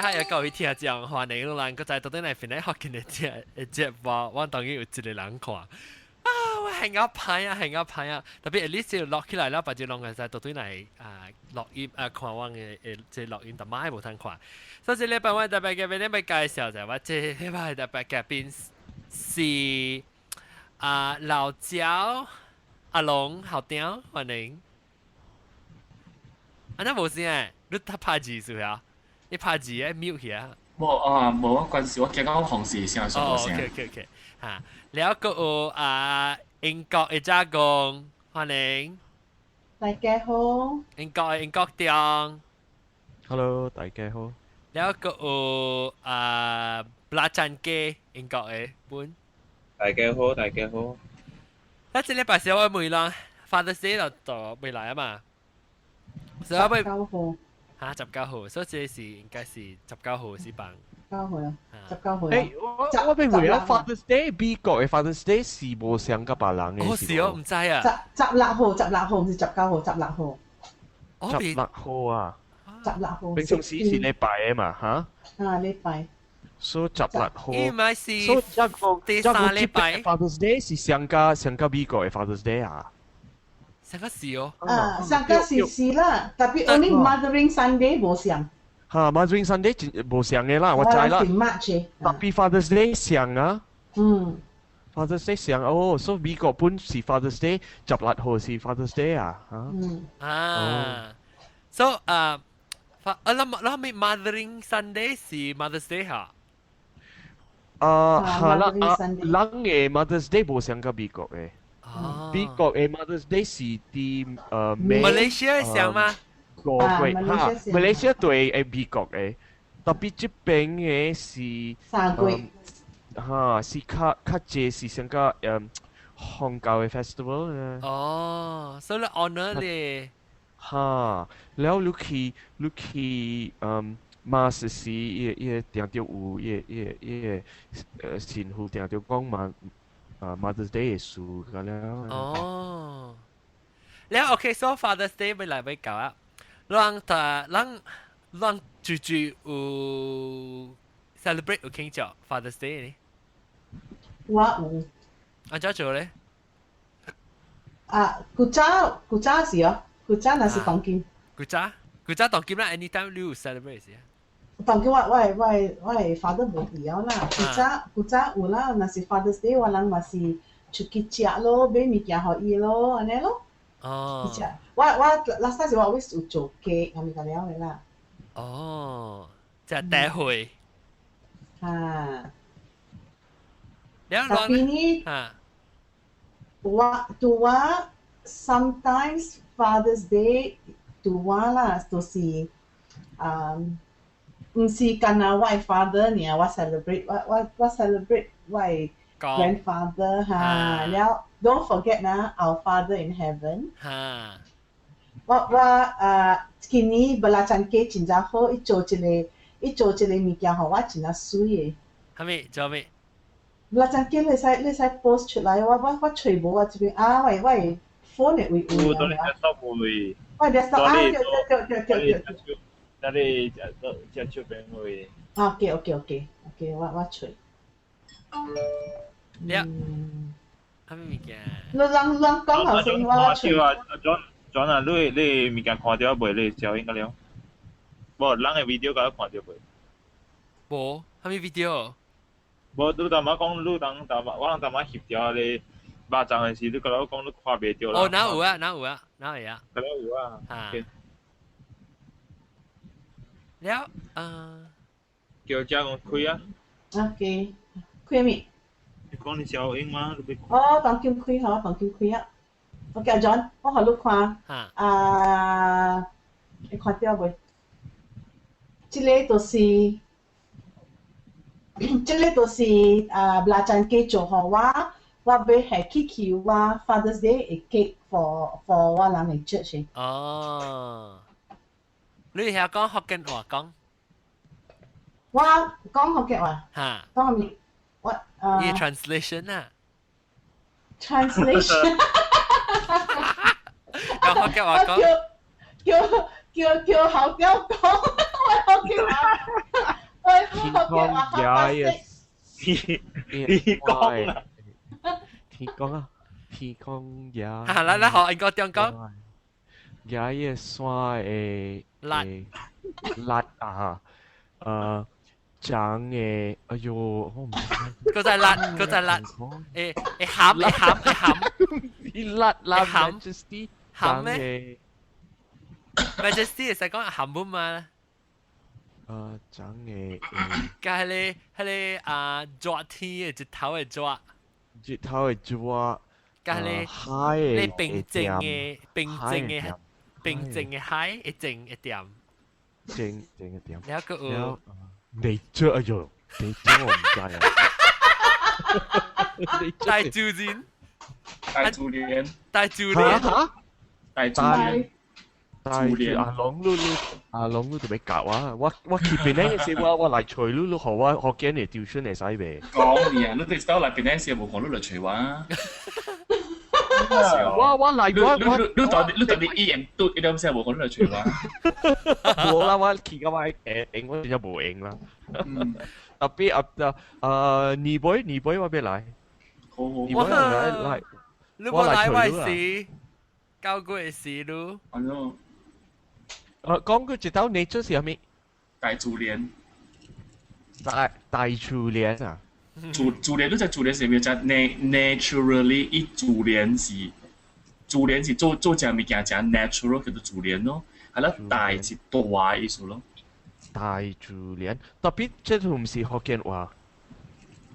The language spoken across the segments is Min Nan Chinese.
下有各位聽眾，歡迎咱閣再倒轉來分享福建的節目，我當然有一個人看。啊，我係咬歹啊，係咬歹啊！特別你是錄起來了，別就攏會使倒轉來啊錄音啊，看我的這錄音，但嘛無通看。所以這禮拜我特別嘉賓，你欲介紹者，我這禮拜特別嘉賓是啊老焦阿龍校長，歡迎。啊，那無聲誒，你讀拍字是啊？你拍字愛 mute 起啊？無啊，無關係，我驚講紅時聲上無聲。 OK，嚇，了閣有啊英國的遮公，歡迎。大家好。英國的英國長。 Hello，大家好。了閣有啊布拉贊基，英國的本。大家好，大家好。啊，這禮拜是我問啦，Father's Day 就就未來啊嘛。所以我十九號。嚇，十九號，所以這是應該是十九號是放。九號啊，十九號。誒，我我欲問啦，Father's Day 美國的 Father's Day 是無相佮別人的。哦，是哦，毋知啊。十六號，十六號毋是十九號，十六號。十六號啊。十六號。平常時是禮拜的嘛，嚇？啊，禮拜。所以十六號。伊咪是。所以這個第三禮拜。 Father's Day 是相佮相佮美國的 Father's Day 啊。相佮是哦。啊，相佮是是啦，tapi only Mothering Sunday 無相。嚇，Mothering Sunday 無相的啦，我知啦。Tapi Father's Day 相啊。Father's Day 相哦，所以美國本是 Father's Day，十六號是 Father's Day 啊。嗯。啊，so 啊，啊，咱咱咪 Mothering Sunday 是 Mother's Day 哈？啊，嚇啦，啊，人的 Mother's Day 無相佮美國的。美國的 Mother's Day 是佇馬來西亞相嗎？個月哈，馬來西亞對的美國的，tapi 這邊的是 3月。哈，是較較濟是像個宗教的 festival。哦，所以 honor 咧。哈，了你去 mass 時，伊個定著有伊個神父定著講嘛。啊，Mother's Day 的事個了。哦，了 OK，so Father's Day 欲來欲到啊，咱咱咱住住有 celebrate 有慶祝 Father's Day 呢？我有。按怎做咧？啊，古早古早是哦，古早若是當今。古早古早當今啦，anytime 你有 celebrate 是啊？當今我的 father 無佇了啦，古早古早有啦，若是 Father's Day 我人嘛是出去食咯，買物件予伊咯，按呢咯。去食。我 last time 是我 always 有做雞，啥物個了的啦。哦，食茶會。啊。了 Tapi 呢，我對我 sometimes Father's Day 對我啦，就是啊。毋是干焦我的 father 爾，我 celebrate 我 celebrate 我的 grandfather 哈，了 don't forget นะ our father in heaven。我啊，今年布拉贊雞真正好，伊做一個物件，予我真正媠的。啥物？做咩？布拉贊雞你會使 post 出來，我揣無我這邊啊，我的 phone 的位有。有，當你 desktop 位。我 desktop 啊，對對對對對對。那你食食手邊位。 OK，我揣。了。啥物物件？你人人講頭先，我揣。啊，轉轉啊！你物件看著未？你照應個了。無，人的 video 共看著未？無，啥物 video？無，你頭仔講你當頭仔，我人頭仔翕著咧肉粽的時，你甲我講你看袂著啦。哦，哪有啊？哪有啊？哪會啊？哪有啊？啊。了，啊。叫遮講開啊。 OK，開咩？你講你小英嗎？你哦，當今開吼，當今開啊。OK，阿 John，我予你看。啊，你看著未？這個就是，這個就是啊，布拉贊雞做予我，我欲係去去我 Father's Day 的 cake for 我人的 church。哦。你係講福建話講？我講福建話。嚇。講咩？我啊。伊 translation 啊。 Translation。講福建話講。叫叫叫叫校長講，我福建話。天光爺嘅天光啊！天光啊！天光爺。嚇，來來，好，應該點講？爺嘅山嘅辣辣啊！長嘅，哎喲，我唔知。嗰隻辣，嗰隻辣，誒誒鹹誒鹹誒鹹。辣辣鹹 Majesty 鹹咩？Majesty 會使講鹹本嘛？長嘅加迄個迄個啊，熱天的日頭的熱，日頭的熱，加迄個海的平靜的平靜的平靜的海，會靜一點，靜靜一點。了閣有你這哎喲，你這我唔知啊。大自然，大自然，大自然，大自然。大住阿龍你你阿龍你特別搞啊！我去檳城時，我來揣你，你予我福建的 tuition 會使袂？講你啊，你哋走來檳城時無看你來揣我。我來我你到你到你一言嘟一點聲無看你來揣我。無啦，我去到我會用，我真正無閒啦。特別啊啊，二妹二妹我欲來。好好。二妹我來來。你無來我時，九月時你。哎喲。講過一道 nature 是啥物？大自然。大自然啊！自然，你知自然是咩？就 naturally，伊自然是自然是做做隻物件，誠 natural 叫做自然咯。係啦，大是大意思咯。大自然，特別這都毋是福建話。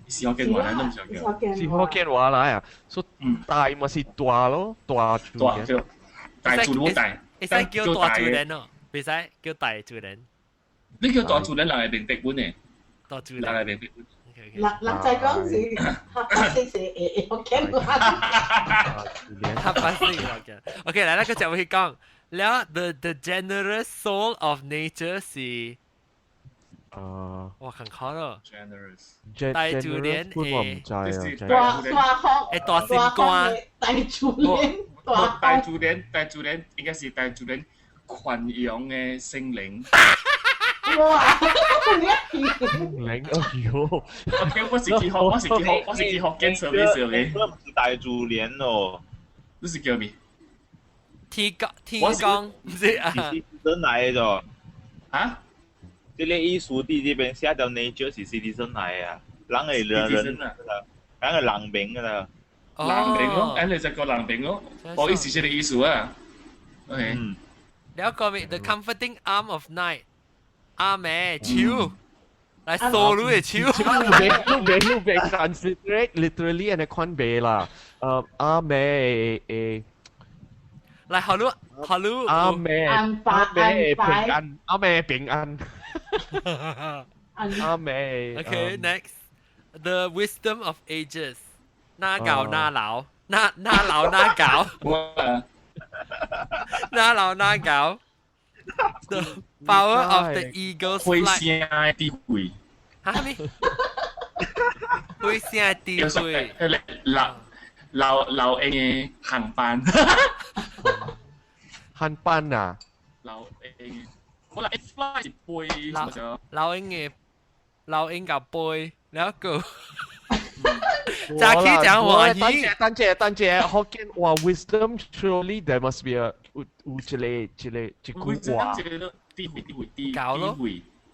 是福建話，都毋是福建。是福建話來啊！所以大嘛是大咯，大自然。大自然大。會使叫大自然哦。袂使叫大自然。你叫大自然，人會明白阮的。大自然，人會明白阮。人人在講是客家是會福建話。客家是福建。OK，來，咱閣接去講。了，the generous soul of nature 是。哇，很好咯。 Generous。大自然我毋知啊。大大福。會大心肝。大自然。大自然，大自然應該是大自然寬容的生靈。哇！靈，哎喲！ OK，我是去學，我是去學，我是去學建設的時候咧。我毋是大自然哦，你是叫咩？天光天光，毋是啊？是 citizen 來的咗。啊？這個意思佇這邊寫到 nature 是 citizen 來啊，人的人人，人的人名啊。人名咯，誒你就個人名咯，我意思是這個意思啊。OK。了個咩？The comforting arm of night，阿妹手，來掃你的手。你別你別你別 translate literally 按呢款袂啦。阿妹誒。來，好嚕好嚕。阿妹阿妹平安，阿妹平安。阿妹。 Okay, next, the wisdom of ages. 哪搞哪老，哪哪老哪搞，哪老哪搞。The power of the eagle's 灰聲的智慧。哈咩？灰聲的智慧。老老老鷹的航班。航班啊？老鷹，我來 fly 是飛。老老鷹的老鷹共飛，了個。早起講話等者等者等者，福建話 wisdom surely there must be a 有有一個一個一句話。智慧智慧智搞咯，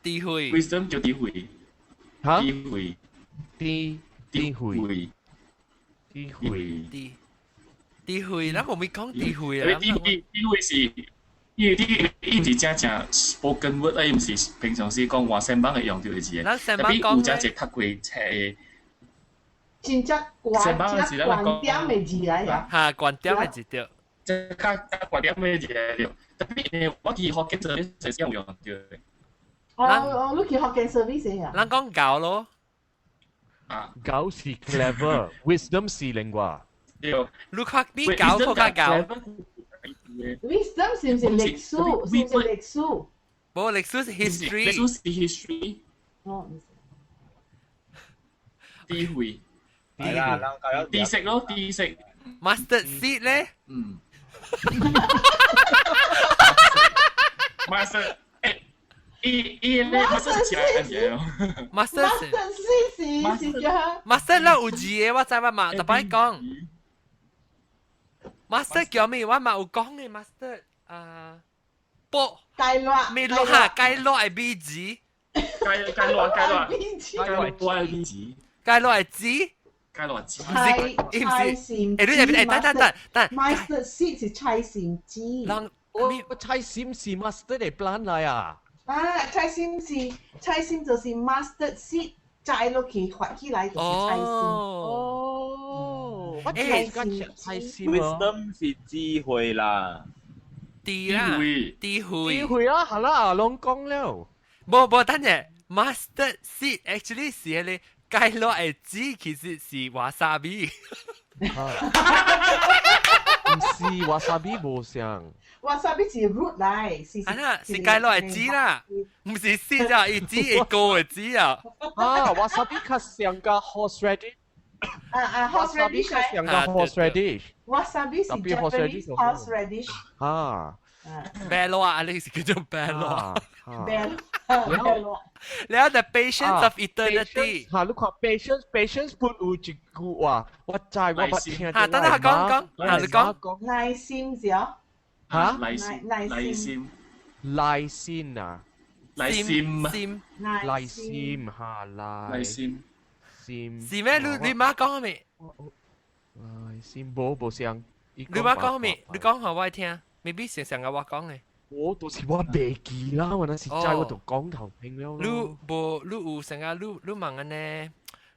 智慧。 wisdom 叫智慧。嚇？智慧。智智慧。智慧。智智慧，咱無咪講智慧啊。智慧智慧是，因為啲伊是真正 spoken word，伊毋是平常時講話聲班會用著的字。咱聲班講。有真濟讀過冊的。真正觀真觀點的字來呀！哈，觀點的字對。這較較觀點的字對，特別我去福建 service 有用著。哦哦，你去福建 service 啊？咱講𠢕咯。啊，𠢕是 clever，wisdom 是另外。對。你較比𠢕閣較𠢕。 wisdom 是毋是歷史？是毋是歷史？無歷史是 history。歷史是 history。哦，智慧。係啦，人知識咯，知識。 Mustard seed 咧？嗯。Mustard，誒，伊伊咧 mustard 是嘅哦。 Mustard ，mustard 是是是叫 mustard 啦有字嘅，我知我嘛，特擺講 mustard 叫咩？我嘛有講嘅 mustard 啊，波芥辣，咩落嚇？芥辣係米字，芥芥辣芥辣芥芥辣係米字，芥辣係字，芥辣字。菜伊毋菜是心，欸，你入邊欸，等等等等， ，mustard seed 是菜心子。人我菜心是 mustard 的 plant 來啊。啊，菜心是菜心就是 mustard seed 摘落去發起來就是菜心。哦，哦，我欸知個菜心哦。 Wisdom 是智慧啦。智啦，智慧，智慧啊，好啦，攏講了。無無，等陣 mustard seed actually 是迄個芥辣的籽，其實是 wasabi。毋是 wasabi 無像。 wasabi 是 root 來，是啊啦，是芥辣的籽啦，毋是 seed 啊，伊籽會高的籽啊。啊，wasabi 較像個 horseradish。啊啊，horseradish 較像個 horseradish。 wasabi 是 Japanese horseradish。啊。白羅啊，你是叫做白羅。白羅。了後 the patience of eternity。嚇，你看 patience，patience 本有一句話，我知我捌聽。嚇，等下講講，嚇你講。耐心是哦。嚇？耐心，耐心，耐心啊！耐心，心，耐心嚇，耐心，心。是咩？你你媽講咩？耐心無無像。你媽講咩？你講予我聽，maybe 成成個我講嘅。我都是我袂記啦，我那是知我就講頭聽了。你無你有成個你你問安呢？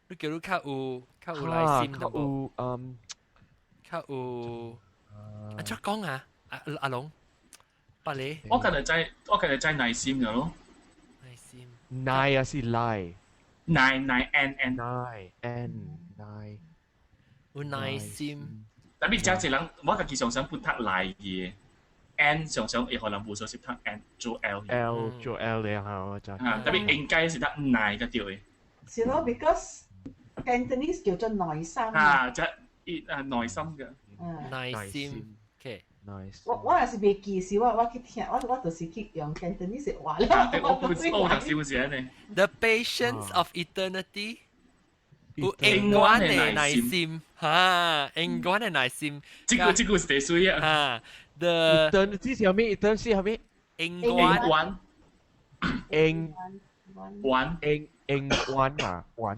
你叫你較有耐心，較有嗯，較有啊，怎講啊？阿阿龍，百里。我今日知，我今日知耐心咗咯。耐心。耐啊是耐。耐耐 n n 耐 n 耐。有耐心。特別真濟人，我家己常常不讀耐嘅。N 常常會可能無數是讀 N 做 L。 L 做 L 嘅嚇，我知。啊，特別應該是讀耐嘅對嘅。是咯，because Cantonese 叫做耐心。啊，即係啊耐心嘅。耐心。OK。我我也是袂記，是我我去聽，我我就是去用 Cantonese 話了。我不我有時是按呢。 The patience of eternity 有永遠的耐心，哈，永遠的耐心。這個這個是第水啊。哈，the eternity 是啥物？eternity 是啥物？永遠。永遠。永永遠啊，遠。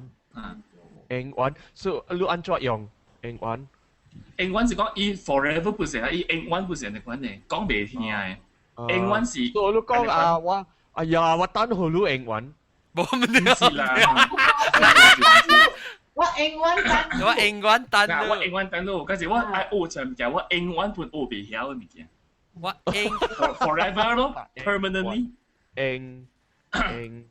永遠，所以你按怎用？永遠。永遠是講伊 forever 不是啊，伊永遠不是按呢款的，講袂聽的。永遠是。所以你講啊，我哎呀，我等予你永遠。無問題是啦。我永遠等。我永遠等。我永遠等咯，可是我愛學一物件，我永遠本學袂曉的物件。我永 forever 咯，permanently。永永。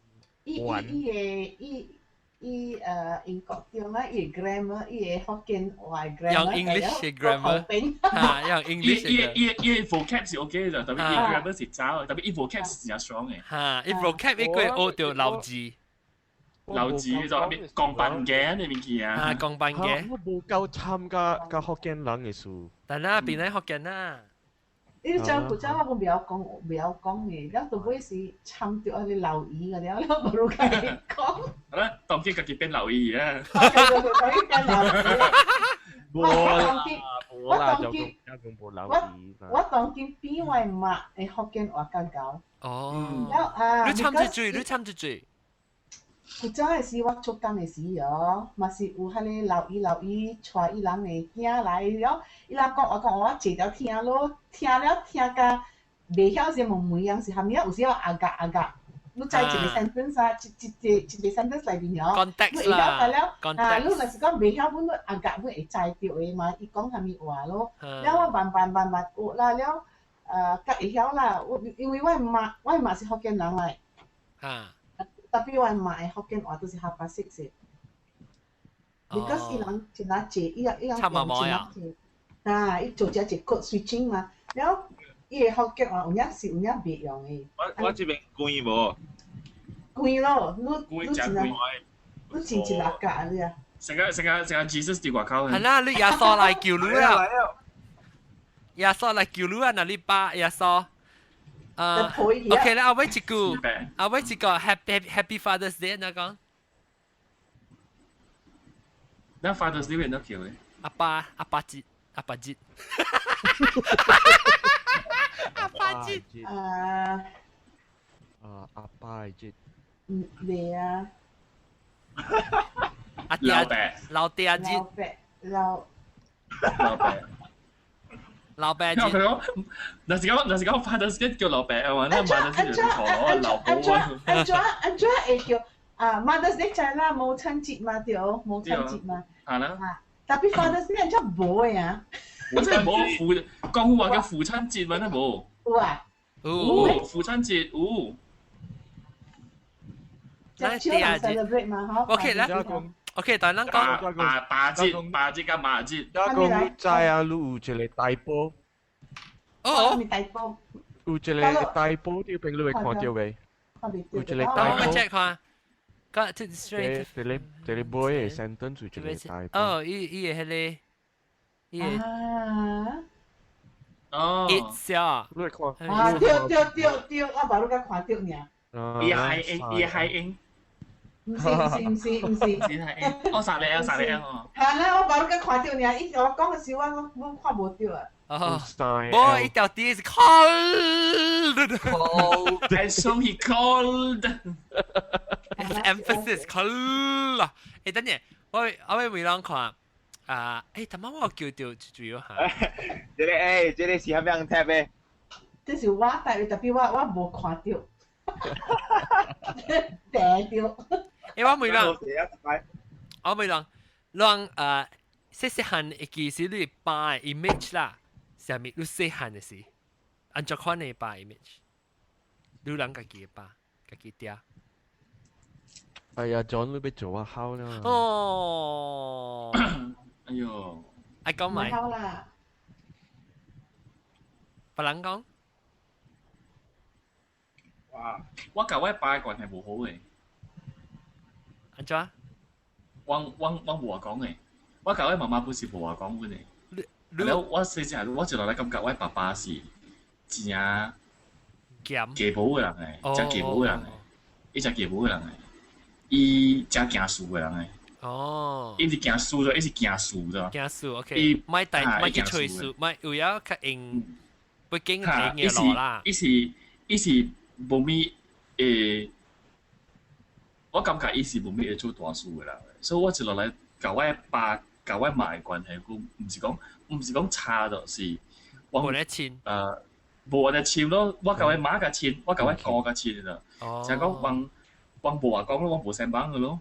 伊伊伊個伊伊誒英國中啊，伊個 grammar，伊個福建話 grammar，用 English 嘅 grammar，嚇，用 English 伊伊伊伊 vocab 是 OK 嘅，特別伊 grammar 是渣，特別伊 vocab 是真 strong 嘅。嚇，伊 vocab 伊個學著老字。老字就特別講笨嘅你物件啊。講笨嘅。我無夠參加加福建人嘅事。但啦，邊個福建啊？你講古早我袂曉講，袂曉講嘅，了到尾是參著啊你老姨個了，了無如家己講。好啦，當今家己變老姨啊。當今變老姨。無啦，我當今我我當今比我媽的福建話較𠢕。哦。了啊，你參一句，你參一句。古早的時，我出工的時哦，嘛是有彼个老姨老姨帶伊人的囝來了，伊人講我講我坐著聽咯，聽了聽甲袂曉時問問樣是蝦米啊？有時我阿甲阿甲，你知一個 sentence 啊，一一個一個 sentence 內面哦， context 啦，啊，你若是講袂曉，阮你阿甲阮會知著的嘛，伊講蝦米話咯。了我慢慢慢慢學啦，了較會曉啦。我因為我媽我媽是福建人來。啊。特別我媽的福建話都是客家式的，because 伊人真啊濟，伊人伊人真啊濟，啊，伊做這一個 switching 嘛，了伊的福建話有影是有影袂用的。我我這邊貴無？貴咯，你你真啊，你真一六格你啊！成個成個成個 Jesus 佇外口。係啦，你耶穌來救你啊！耶穌來救你啊！若你爸耶穌。啊，OK 啦，阿威一句，阿威一個 Happy Happy Father's Day 哪講？那 Father's Day 邊度叫嘅？阿爸阿爸節，阿爸節，阿爸節。啊。啊，阿爸節。嗯，未啊。阿爹老爹節。老爸老。老爸。老爸節。佢講，若是講 Father's Day 叫老爸啊嘛，那 Mother's Day 就錯咯，老母啊。安怎安怎會叫啊？Mother's Day 知啦，母親節嘛對，母親節嘛。係啦。 Tapi Father's Day 安怎無的啊？我真係冇父，講話叫父親節嘛，都冇。有啊。有父親節有。少人 celebrate 嘛，嗬。 OK 啦。OK，但咱講爸爸節、爸節佮媽節。我講你知啊，你有一個大波。哦。大波。有一個大波，你朋友會看到未？有一個大波。我 check 看。個這 straight。這裡這裡尾的 sentence 有一個大波。哦，伊伊個彼個，伊個。啊。哦。一笑。你會看。啊對對對對，我把你佮看到爾。伊係英，伊係英。毋是毋是毋是毋是，我殺你啊！殺你啊！係啦，我把你佮看到爾，伊我講的時我我看無到啊。哦，無，伊條啲是 cold。 Cold，and so he called。 Emphasis cold。欸，等陣，我我欲問人看啊，欸，頭仔我叫著主要嚇。這個欸，這個是啥物人貼的？這是我貼的，tapi 我我無看到。掟到。欸，我問人，我問人，人細細漢會記是你爸的 image 啦，啥物你細漢的時，按怎款的爸 image？你人家己的爸，家己爹。哎呀，John 你欲做啊好呢。哦。哎喲。愛講埋。好啦。別人講。哇！我佮我爸的關係無好的。按怎？我我我無話講的，我佮我媽媽本是無話講阮的。了我細細我一路來感覺我爸爸是真正嚴家寶的人來，真家寶的人來，伊真家寶的人來，伊真驚事的人來。哦。伊是驚事咗，伊是驚事咗。驚事，OK。伊莫帶莫去揣事，莫有影較用不經用的路啦。伊是伊是無咪會，我感覺伊是無咪會做大事的人，所以我一路來佮我爸佮我媽的關係，佫毋是講差著是，無咧親。無按呢親咯，我佮我媽較親，我佮我哥較親啦。就講阮阮無話講咯，阮無相幫的咯。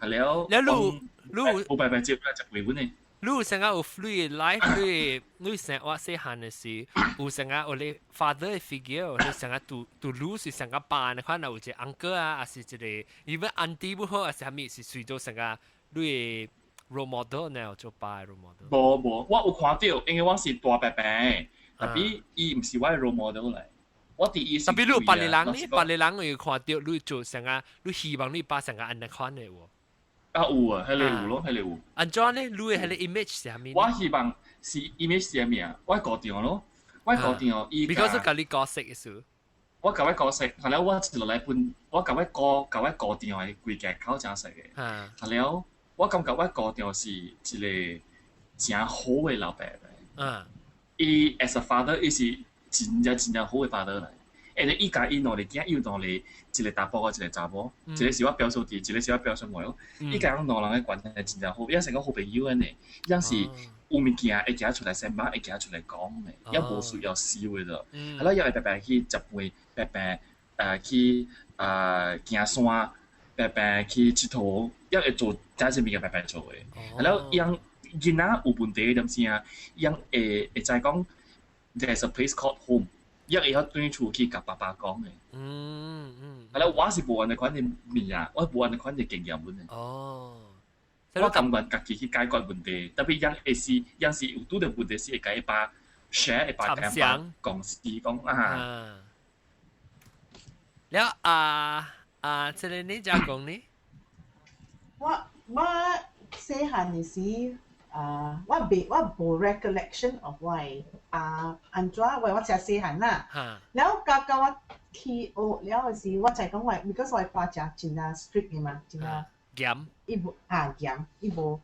係了，了你你無白白接來食回本的。你有成日有你 life 你你生活細漢的時，有成日有你 father 的 figure，你成日拄拄你是成個爸的款，有一個 uncle 啊，還是一個 even auntie 不好，還是啥物是隨做成個你的 role model 呢？做爸的 role model。無無，我有看著，因為我是大伯伯，tapi 伊毋是我的 role model 來。我佇伊 tapi 你有別個人呢？別個人有看著你做成個，你希望你爸成個按呢款的無？啊有啊，彼個有咯，彼個有。按怎呢？你的彼個 image 是啥物？我希望是 image 是啥物啊？我姑丈咯，我姑丈伊。 Because 佮你角色意思。我佮我姑識，後來我一路來分，我佮我姑佮我姑丈的規家口誠熟的。後來我感覺我姑丈是一個誠好的老爸來。伊 as a father，伊是真正真正好的 father 來。因為伊共伊兩個囝，伊有兩個，一個查埔，一個查某，一個是我表叔弟，一個是我表叔妹。伊共𪜶兩人的關係真正好，伊成個好朋友按呢。伊是有物件會行出來先捌，會行出來講的，也無需要收的咯。後來伊會白白去食飯，白白去行山，白白去𨑨迌，伊會做這些物件白白做的。後來伊囡仔有問題點聲，伊會會知講，there's a place called home。伊會曉轉厝去共爸爸講的。後來我是無按呢款的物件，我無按呢款的經驗本的。我甘願家己去解決問題，tapi 伊會是，伊是有拄著問題是會共伊爸 share，會爸共伊爸講是講啊。了啊啊，這個你怎講呢？我我細漢的時，啊，我未我無 recollection of 我的啊按怎，我誠細漢啦。了到到我去學了的時，我才講我，because 我的爸誠真啊 strict 的嘛，真啊嚴。伊無啊嚴，伊無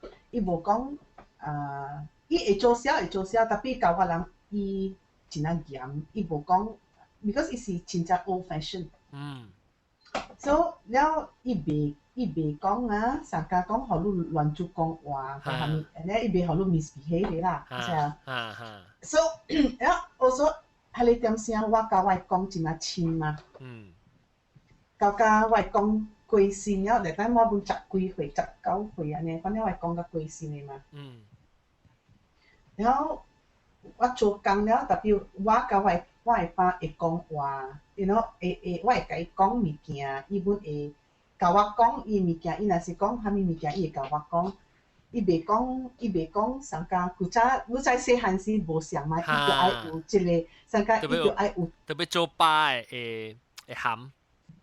講啊，伊會做痟會做痟，tapi 教我人伊真啊嚴，伊無講，because 伊是真正 old fashion。所以了伊袂講啊，上家講予你亂做講話，啥物，咧伊袂予你 misbehave 啦，是啊。所以了我說，彼个點聲我佮我公真啊親嘛。到甲我公過身了，就等我本十幾歲、19歲按呢，反正我公較過身的嘛。然後我做工了，tapi 我佮我的爸會講話，you know 會我會共伊講物件，伊本會共我講伊物件，伊若是講啥物物件，伊會共我講。伊袂講上家古早，你知細漢時無相嘛，伊就愛有一個上家，伊就愛有特別做爸的會含。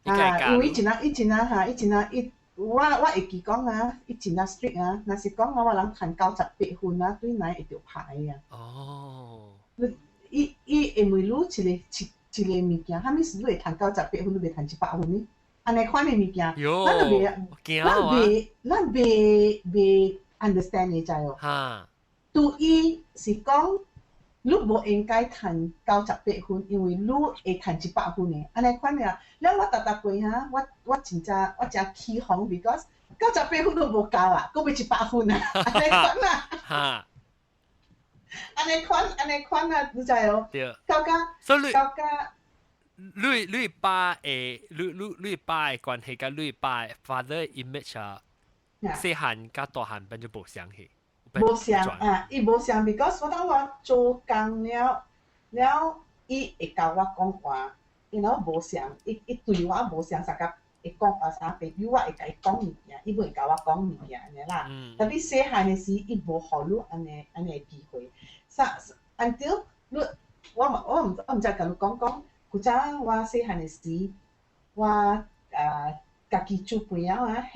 啊，因為伊真啊，伊真啊哈，伊真啊，伊我會記講啊，伊真啊 strict 啊，若是講啊，我人趁98分啊，對來會著拍啊。伊伊因為你一個一一個物件，啥物事你會趁98分，你袂趁100分呢？按呢款的物件，咱就袂，咱袂 understand 你知無？對伊是講，你無應該趁98分，因為你會趁100分的，按呢款的啊。了我逐逐過哈，我真正我誠起哄，because 98分都無夠啊，閣欲100分啊，按呢款啊。按呢款按呢款啊，你知無？對。到甲，所以到甲，你爸的，你爸的關係佮你爸 father image 啊，細漢佮大漢變做無相去。無相啊，伊無相，because 我當我做工了，了伊會共我講話，然後無相，伊對我無相，啥個會講話啥，朋友我會共伊講物件，伊會共我講物件按呢啦。tapi 細漢的時，伊無予你按呢機會。啥，until 你，我毋知共你講講，古早我細漢的時，我啊家己煮飯啊，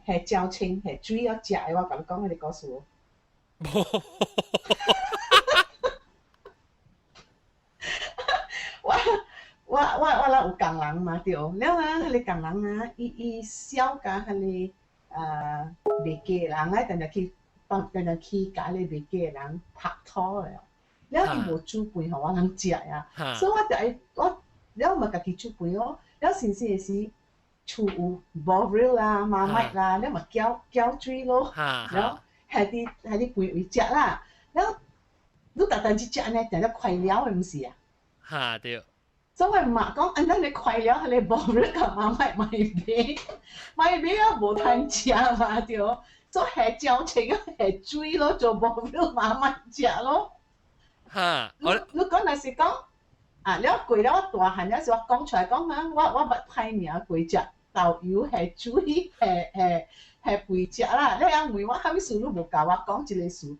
下椒青下水啊食的，我共你講彼個故事無？無。我若有工人嘛對，了啊，彼個工人啊，伊痟共彼個啊袂嫁人啊，定定去幫定定去共彼個袂嫁人拍拖的，了伊無煮飯予我人食啊，所以我就愛我了嘛家己煮飯哦，了先生的時厝有 Bovril 啦、Marmite 啦，了嘛攪攪水咯，了下佇飯位食啦，了你逐逐日食按呢，定定快了的毋是啊？哈對。所以我媽講，按呢你快了，彼個 Bovril 共 Marmite 莫買，莫買啊無通食嘛對，所以下椒青下水咯，做 Bovril Marmite 食咯。你講若是講啊，了過了我大漢了時，我講出來講啊，我捌歹名過食豆油下水下下下肥食啦。你人問我啥物事，你無共我講這個事。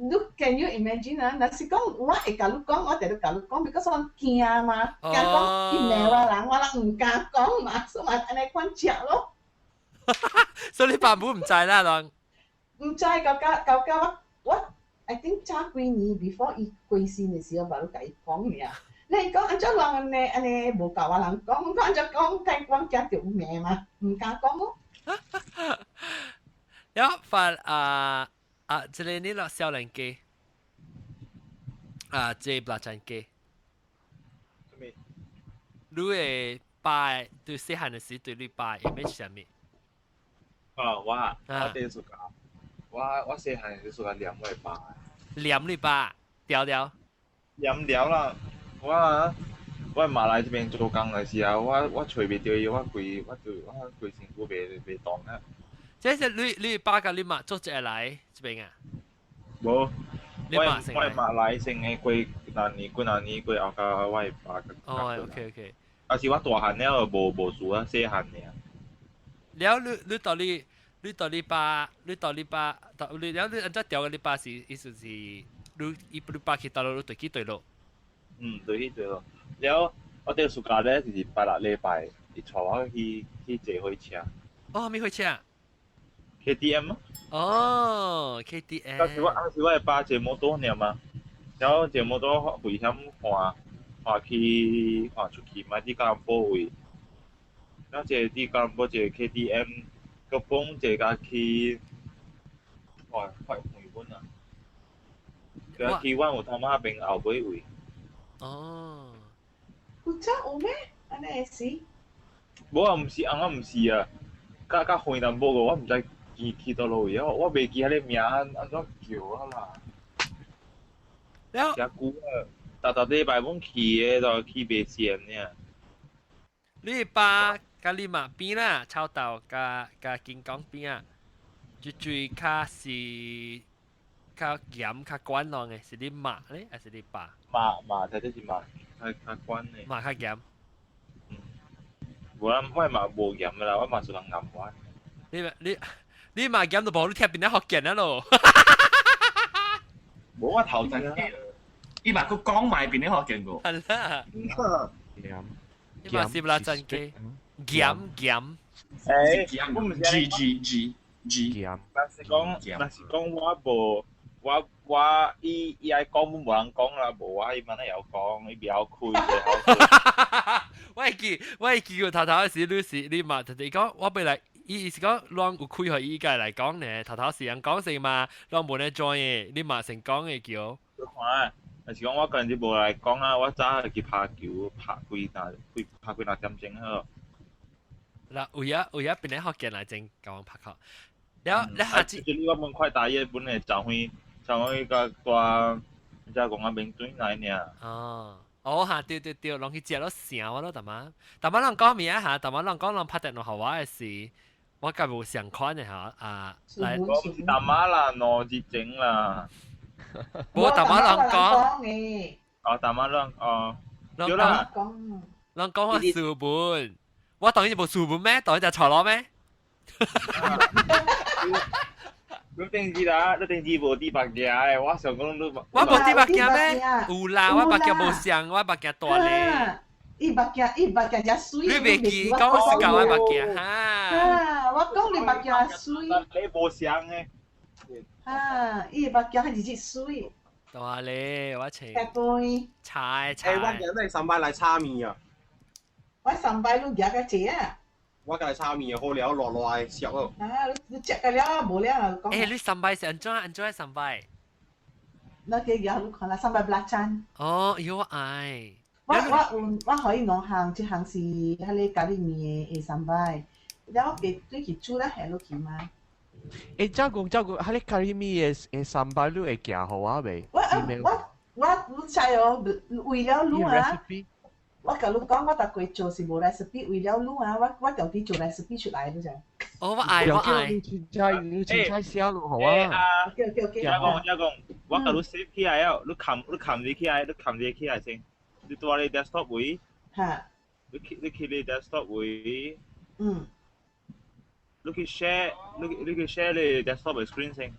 你 can you imagine 啊？若是講我會共你講，我定共你講，because 我驚嘛，驚講伊罵我人，我人毋敢講嘛，所以嘛按呢款食咯。所以你爸母毋知啦，人。毋知，到甲我 I think 早幾年 before 伊過身的時候，嘛，你共伊講爾。你講按怎人按呢按呢無共我人講，講按怎講，驚講驚著罵嘛，毋敢講咯。了發啊啊，這個你落少年家啊，這個布拉家。咩？你的爸對細漢的時對你爸 image 啥物？啊，我第一次講，我細漢時暑假黏我爸。黏你爸，調調。黏了啦，我馬來這邊做工的時候，我揣袂著伊，我規身軀袂動啊。這是你爸佮你媽做一個來這邊啊？無，我馬來先的過幾年幾若年過後，佮我爸佮。哦，OK。啊是我大漢了無事啊，細漢爾。了你到你爸，你了你按怎調佮你爸是意思是，你爸去佗落，你對去對落。嗯，對去對落。了我這個暑假咧就是拜六禮拜，伊帶我去坐火車。哦，啥物火車？ KTM 咯。哦，KTM。當時我係爸坐摩托爾嘛，然後坐摩托危險換換去換出去嘛，佇吉隆坡位，然後坐佇吉隆坡坐 KTM，閣幫坐甲去，哇，快遠本啊！佮去阮有頭馬邊後尾位。哦。有真有咩？按呢會是？無啊，毋是，翁仔毋是啊，較較遠淡薄個，我毋知去去佗落位，我我袂記彼个名按按怎叫啊啦。了。誠久啊，逐逐禮拜阮去的，就去袂線爾。你爸佮你媽邊啦，臭豆佮佮金剛邊啊，最最較是較嚴較管人的，是你媽咧，還是你爸？媽媽，才這是媽較較管的。媽較嚴。無啦，我媽無嚴的啦，我媽是人嚴我。你你你媽嚴就無你聽邊個福建啊咯？無我頭先，伊嘛閣講埋邊個福建過。係啦。嚴。你嘛是不啦真機？嚴嚴。欸，我毋是 G G G G。嚴。若是講，若是講我無，我我伊伊愛講，阮無人講啦，無我伊嘛會曉講，伊袂曉開，袂曉開。我會記，我會記佢頭頭時，你是你嘛，就是講我本來伊意思講，攏有開予伊家來講呢，頭頭是人講先嘛，攏無咧 join 的，你嘛先講的叫。你看，若是講我個人就無來講啊，我早就去拍球，拍幾若幾拍幾若點鐘好。嗱，有影有影邊個福建來真共我拍球，了了下次。就是我本快打業本來就去就去甲大，才講啊免轉來爾。哦。哦哈，對對對，攏去食了成我咯，逐擺，逐擺人講物啊哈，逐擺人講人拍電話予我的時，我佮無相款的哈啊，來。我毋是大媽啦，2日前啦。無逐擺人講。哦，大媽人哦，對啦。人講我書本，我當然無書本咩？當然就錯咯咩？你頂次啦，你頂次無佇目鏡的，我想講你。我無佇目鏡咩？有啦，我目鏡無像，我目鏡大咧。伊目鏡，伊目鏡誠媠。你袂記講我是講我目鏡哈？啊，我講你目鏡媠。你無像的。啊，伊目鏡係直接媠。大咧，我請。對。查查。欸，我今日上擺來炒麵啊。我上擺你夾個濟啊。我共你炒麵好了，落落來食哦。啊，你食個了無了？欸，你上擺是按怎按怎上擺？那個夾你看啦，sambal belacan。哦，喲我愛。我我有我可以兩項，一項是彼个咖喱麵的 sambal，了我別對去煮了下落去嘛。欸，照講照講，彼个咖喱麵的的 sambal 你會寄予我未？我我我你知哦，為了你啊，我共你講，我逐過做是無 recipe，為了你啊，我我家己做 recipe 出來，你知？哦，我愛我愛。你凊彩你凊彩寫落予我。啊， OK OK OK。聽講聽講，我共你 save 起來了，你撳你撳入起來，你撳入起來先。你佇你 desktop 位。哈。你去你去你 desktop 位。嗯。你去 share，你你去 share 你 desktop 的 screen 先。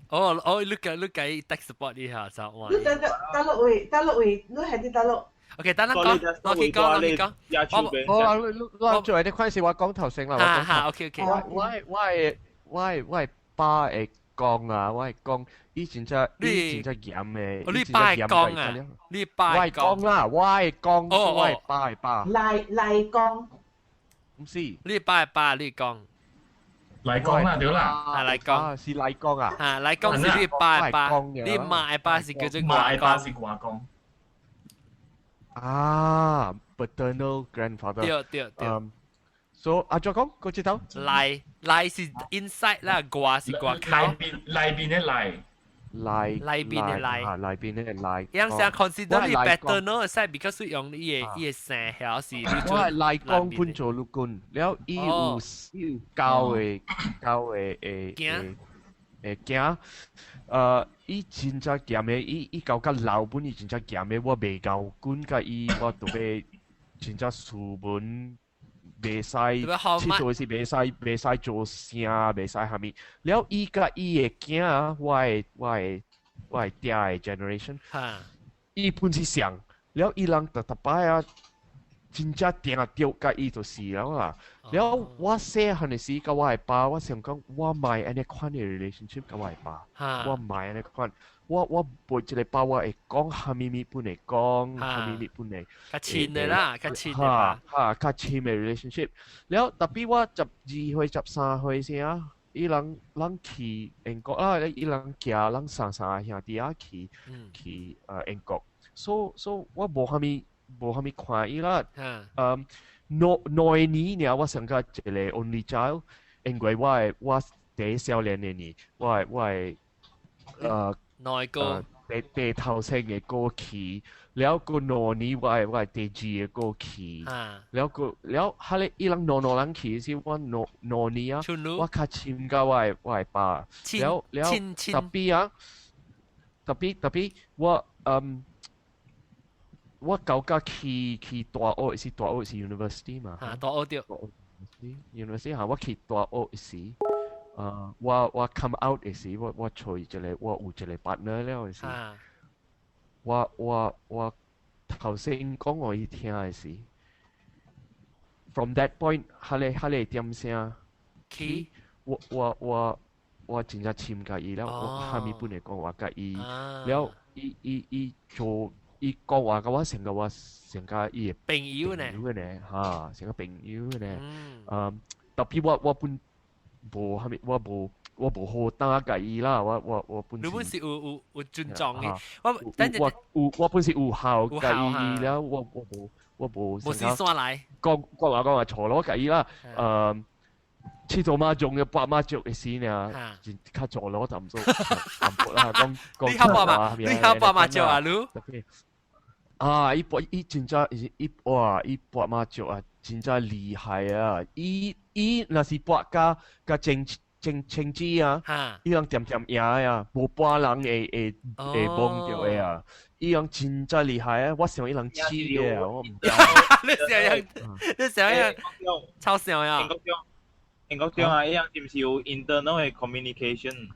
哦哦，你個你個 desktop 你下就哇。你等等，佗落位，佗落位，你係佇佗落。 OK，等等講，我去講，我去講。我啊，你你做啲款是我講頭先啦。哈哈，OK OK。我我我我我爸會講啊，我會講，伊真正伊真正嚴的。你爸會講啊？你爸我會講啦，我會講，我會爸會爸。來來講。毋是。你爸會爸，你講。來講啦，對啦。啊，來講。是來講啊。啊，來講是你爸會爸，你媽會爸是叫做媽會爸是外公。啊，paternal grandfather。對對對。 So 阿再講，個接頭。內內是 inside 啦，外是外口。內邊內邊的內。內內邊的內。啊，內邊的內。樣聲 consider 你 paternal side because 用伊个伊个姓還是你我係內公本做陸軍，了伊有伊有教的教的誒誒誒囝，伊真正嚴的，伊伊教較老本，伊真正嚴的，我袂夠管佮伊，我特別真正斯文，袂使，佚佗是袂使袂使做聲，袂使蝦米。了伊佮伊的囝啊，我的我的我的爹的 generation，伊本是上，了伊人逐逐擺啊，真正定著佮伊就是了啦。了我細漢的時，佮我的爸，我想講我莫按呢款的 relationship 佮我的爸，我莫按呢款。我背一個爸，我會講啥物物本會講，啥物物本會。較親的啦，較親的吧。哈，較親的 relationship。了 tapi 我12歲、13歲時啊，伊人咱去英國啦，伊人行咱三個兄弟仔去英國，所以我無啥物看伊啦。兩年爾我上個一個 only child，因為我第一少年的年，我的兩個第頭先的過去，了個兩年我的第二個過去，了個了，哈咧伊人兩兩人去時，我兩兩年啊，我較親佮我的爸，了了 tapi 啊，tapi 我感覺去大學是大學是 university 嘛？啊，大學對。 university 嚇，我去大學時，我 come out 時，我揣一個我有一個 partner 了時，我頭先講予伊聽的時，from that point，彼個點聲去，我真正親佮伊了，我啥物本會講話佮伊，了伊做。伊講話佮我成個我成個伊的朋友呢？朋友呢？嚇，成個朋友呢？Tapi 我本無啥物，我無好膽佮伊啦，我本你本是有尊重的，我我有我本是有孝佮伊了，我無無死煞來，講講話講話錯咯，佮伊啦，去做麻將嘅搏麻將的時呢，較做咯，就唔做，淡薄啦，講講你曉搏麻？你曉搏麻將啊？你？啊！伊搏伊真正伊哇！伊搏麻將啊，真正厲害啊！伊若是搏佮清子啊，伊人恬恬贏啊，無半人會摸著的啊！伊人真正厲害啊！我想伊人試的啊，我毋知。你想樣？你想樣？超想呀！英國中啊，伊樣是毋是有 internal 的 communication？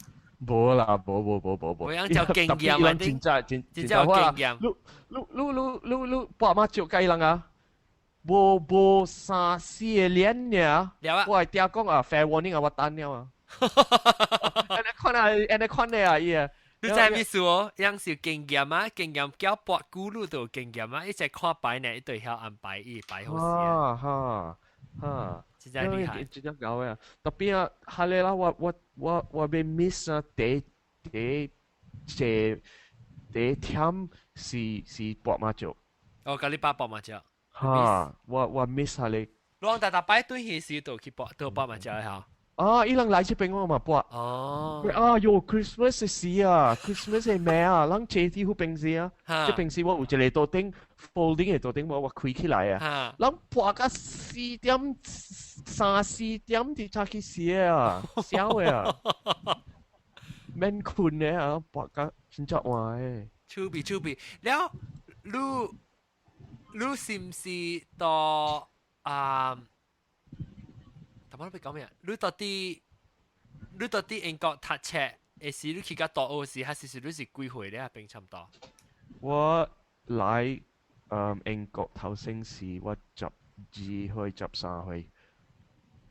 無啦，無無無無無。我樣叫經驗啊，真正真真正有經驗。你你你你你你搏麻將佮伊人啊？無三四個臉爾，我會聽講啊，fair warning 啊，我等了啊。按呢款啊，按呢款的啊，伊啊。你知咩事哦？樣是經驗啊，經驗叫搏久你就有經驗啊，一直看牌呢，伊就曉安排伊牌好勢啊。哈哈。真正厲害，真正𠢕啊！Tapi 啊，哈咧啦，我欲 miss 啊，第一第一忝是搏麻將。哦，佮你爸搏麻將。哈，我 miss 下你。攏逐逐擺對彼時就去搏，都搏麻將嚇。啊！伊人來這邊我嘛搏。哦。啊喲，Christmas 的時啊，Christmas 的暝啊，咱坐佇彼邊時啊，這邊時我有一個桌頂 folding 的桌頂，我開起來啊。咱搏到四點三四點就才去食啊，痟的啊，免睏的啊，搏到真正晚的。趣味趣味，了，你是毋是到啊？頭先你講咩啊？你到底英國讀冊，的時你去到大學時，還是你是幾歲咧？平差不多。我來英國頭先時，我12歲、13歲。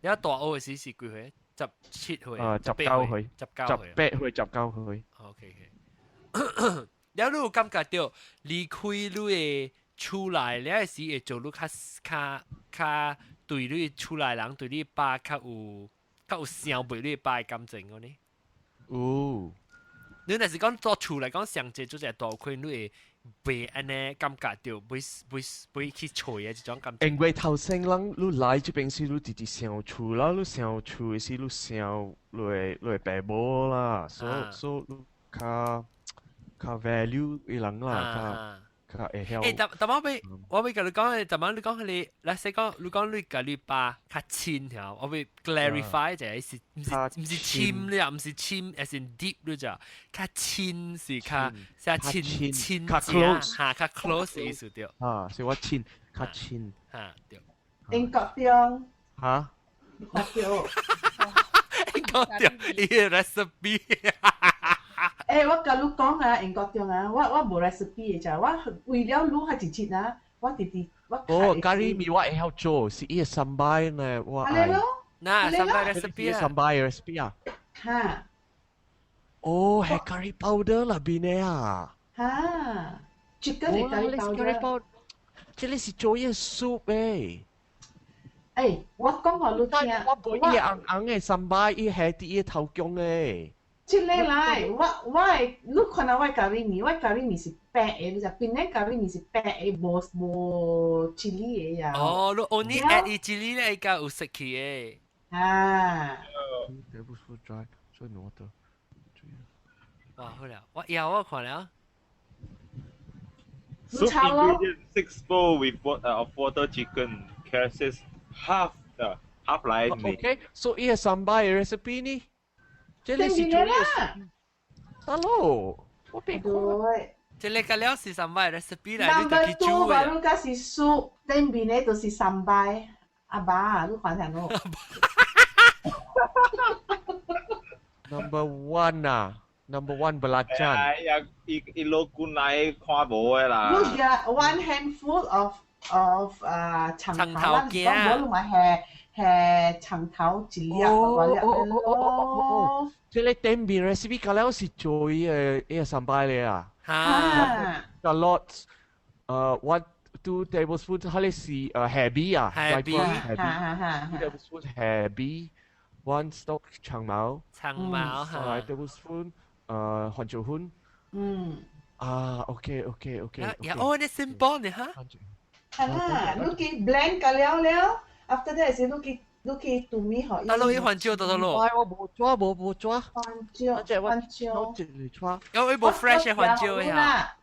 你大學時是幾歲？17歲。啊，19歲。 19歲。 18歲、19歲。 OK OK。了，你有感覺到離開你的厝內，了時會做你較對你厝內人對你爸較有想袂你爸的感情個呢？有。你若是講做厝來講，上濟做一個大虧，你會袂按呢感覺著，袂去揣的這種感覺。因為頭先人你來這邊時，你直直想厝啦，你想厝的時，你想你的爸母啦，所以你較 value 伊人啦，較會曉。欸，但我欲共你講，但你講彼個，來先講，你講你佮你爸較親嚇，我欲 clarify 一下，是毋是親咧？毋是親，抑是 deep 你知？較親是較較親親較 close 嚇，較 close 意思對。啊，是我親較親。嚇對。英國中。嚇？英國中。英國中，伊個 recipe。欸，我共你講啊，英國中啊，我無 recipe 的咋，我為了愈較一日啊，我直直我我哦，咖喱麵我會曉做，是伊個 sambal 呢，我愛。咯。嗱，sambal recipe 啊。 sambal recipe 啊。嚇。哦，係 curry powder 啦，邊呢啊？嚇，chicken 係 curry powder。這個是做伊個 soup 誒。誒，我講予你聽，我無伊個紅紅的 sambal，伊下佇伊個頭顳誒。這個來，我會，你看下我咖喱麵，我咖喱麵是白的，你知檳城咖喱麵是白的，無無 chili 的呀。哦，你 only add 伊 chili 咧，伊較有色氣的。啊。 Tablespoon dry，所以攞得。哇，好了，我有我看了。 Soup ingredient six bowl with of water chicken, carrots half half 來麵。 OK，所以伊個 sambal recipe 呢？這個是做啦。Hello，我別看。這個個了是 sambal recipe 來，你 Number 就去煮 two，的。我個是 soup，頂面的就是 sambal。阿爸，你看下我。 Number one 啊，Number one belacan。哎呀，伊伊老君來看無的啦。你嘅 one handful of 啊長頭，咱講無你嘛係係長頭一粒，大粒咯。這個頂面 recipe 個了是做伊個伊個 sambal 的啊。嚇。 Shallots，1 2 tablespoon，它個是蝦米啊，蝦米，蝦米，2 tablespoon 蝦米，one stalk 長毛，長毛嚇，5 tablespoon 番椒粉。啊，OK OK OK。呀，哦，你 simple 呢哈？係啦，你去 blend 個了了，after that 是你去你去煮米予。大佬，伊番椒多少咯？我無抓，無無抓。番椒，番椒。一個抓。有伊無 fresh 的番椒呀？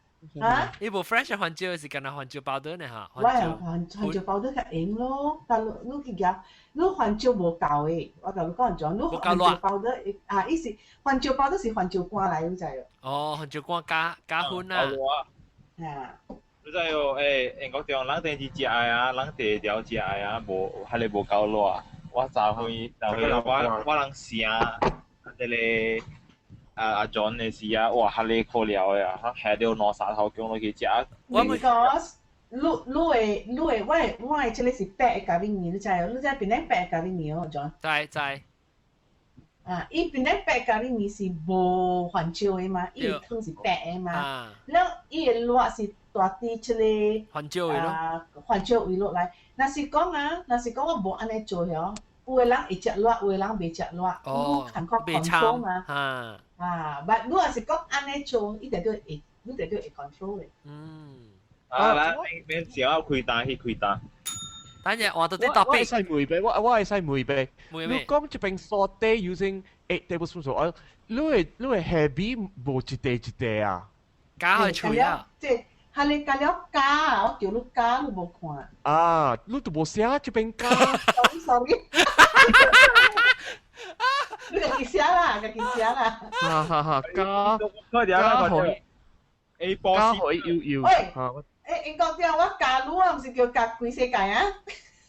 啊？伊無 fresh 的番椒是干焦番椒包的呢哈？我係番番椒包得較硬咯，但你你去夾，你番椒無夠的，我共你講講，你番椒包得啊，伊是番椒包得是番椒乾來，你知無？哦，番椒乾加加粉啊。啊。你知哦？欸，英國中人第二食的啊，人第二條食的啊，無，彼个無夠熱。我昨昏，昨昏我我人城，這個阿阿 John 的時啊，哇，彼个可了的啊，下著兩三頭姜落去食。 Because 你你會你會我的我的這個是白的咖喱麵，你知無？你知檳城白的咖喱麵哦，John？知知。啊，伊檳城白咖喱麵是無番椒的嘛，伊的湯是白的嘛，了伊的熱是大佇這個番椒味咯。番椒味落來。若是講啊，若是講我無按呢做哦，有的人會食辣，有的人袂食辣，哦，你看 control 嘛。啊。啊，但你若是講按呢做，伊就叫會，你就叫會 control 的。啊，來，免少開單去開單。等陣我到啲我特會使問呗，我我會使問唄。你講這邊 saute using 8 tablespoons of oil，你會你會蝦米無一塊一塊啊？加去吹啊！即係你加了加，我叫你加，你無看。啊，你都無寫這邊加。 Sorry sorry。你家己寫啦，家己寫啦。哈哈哈，加加可以，加可以要要。喂，誒，英國啲我加你啊，毋是叫加規世界啊？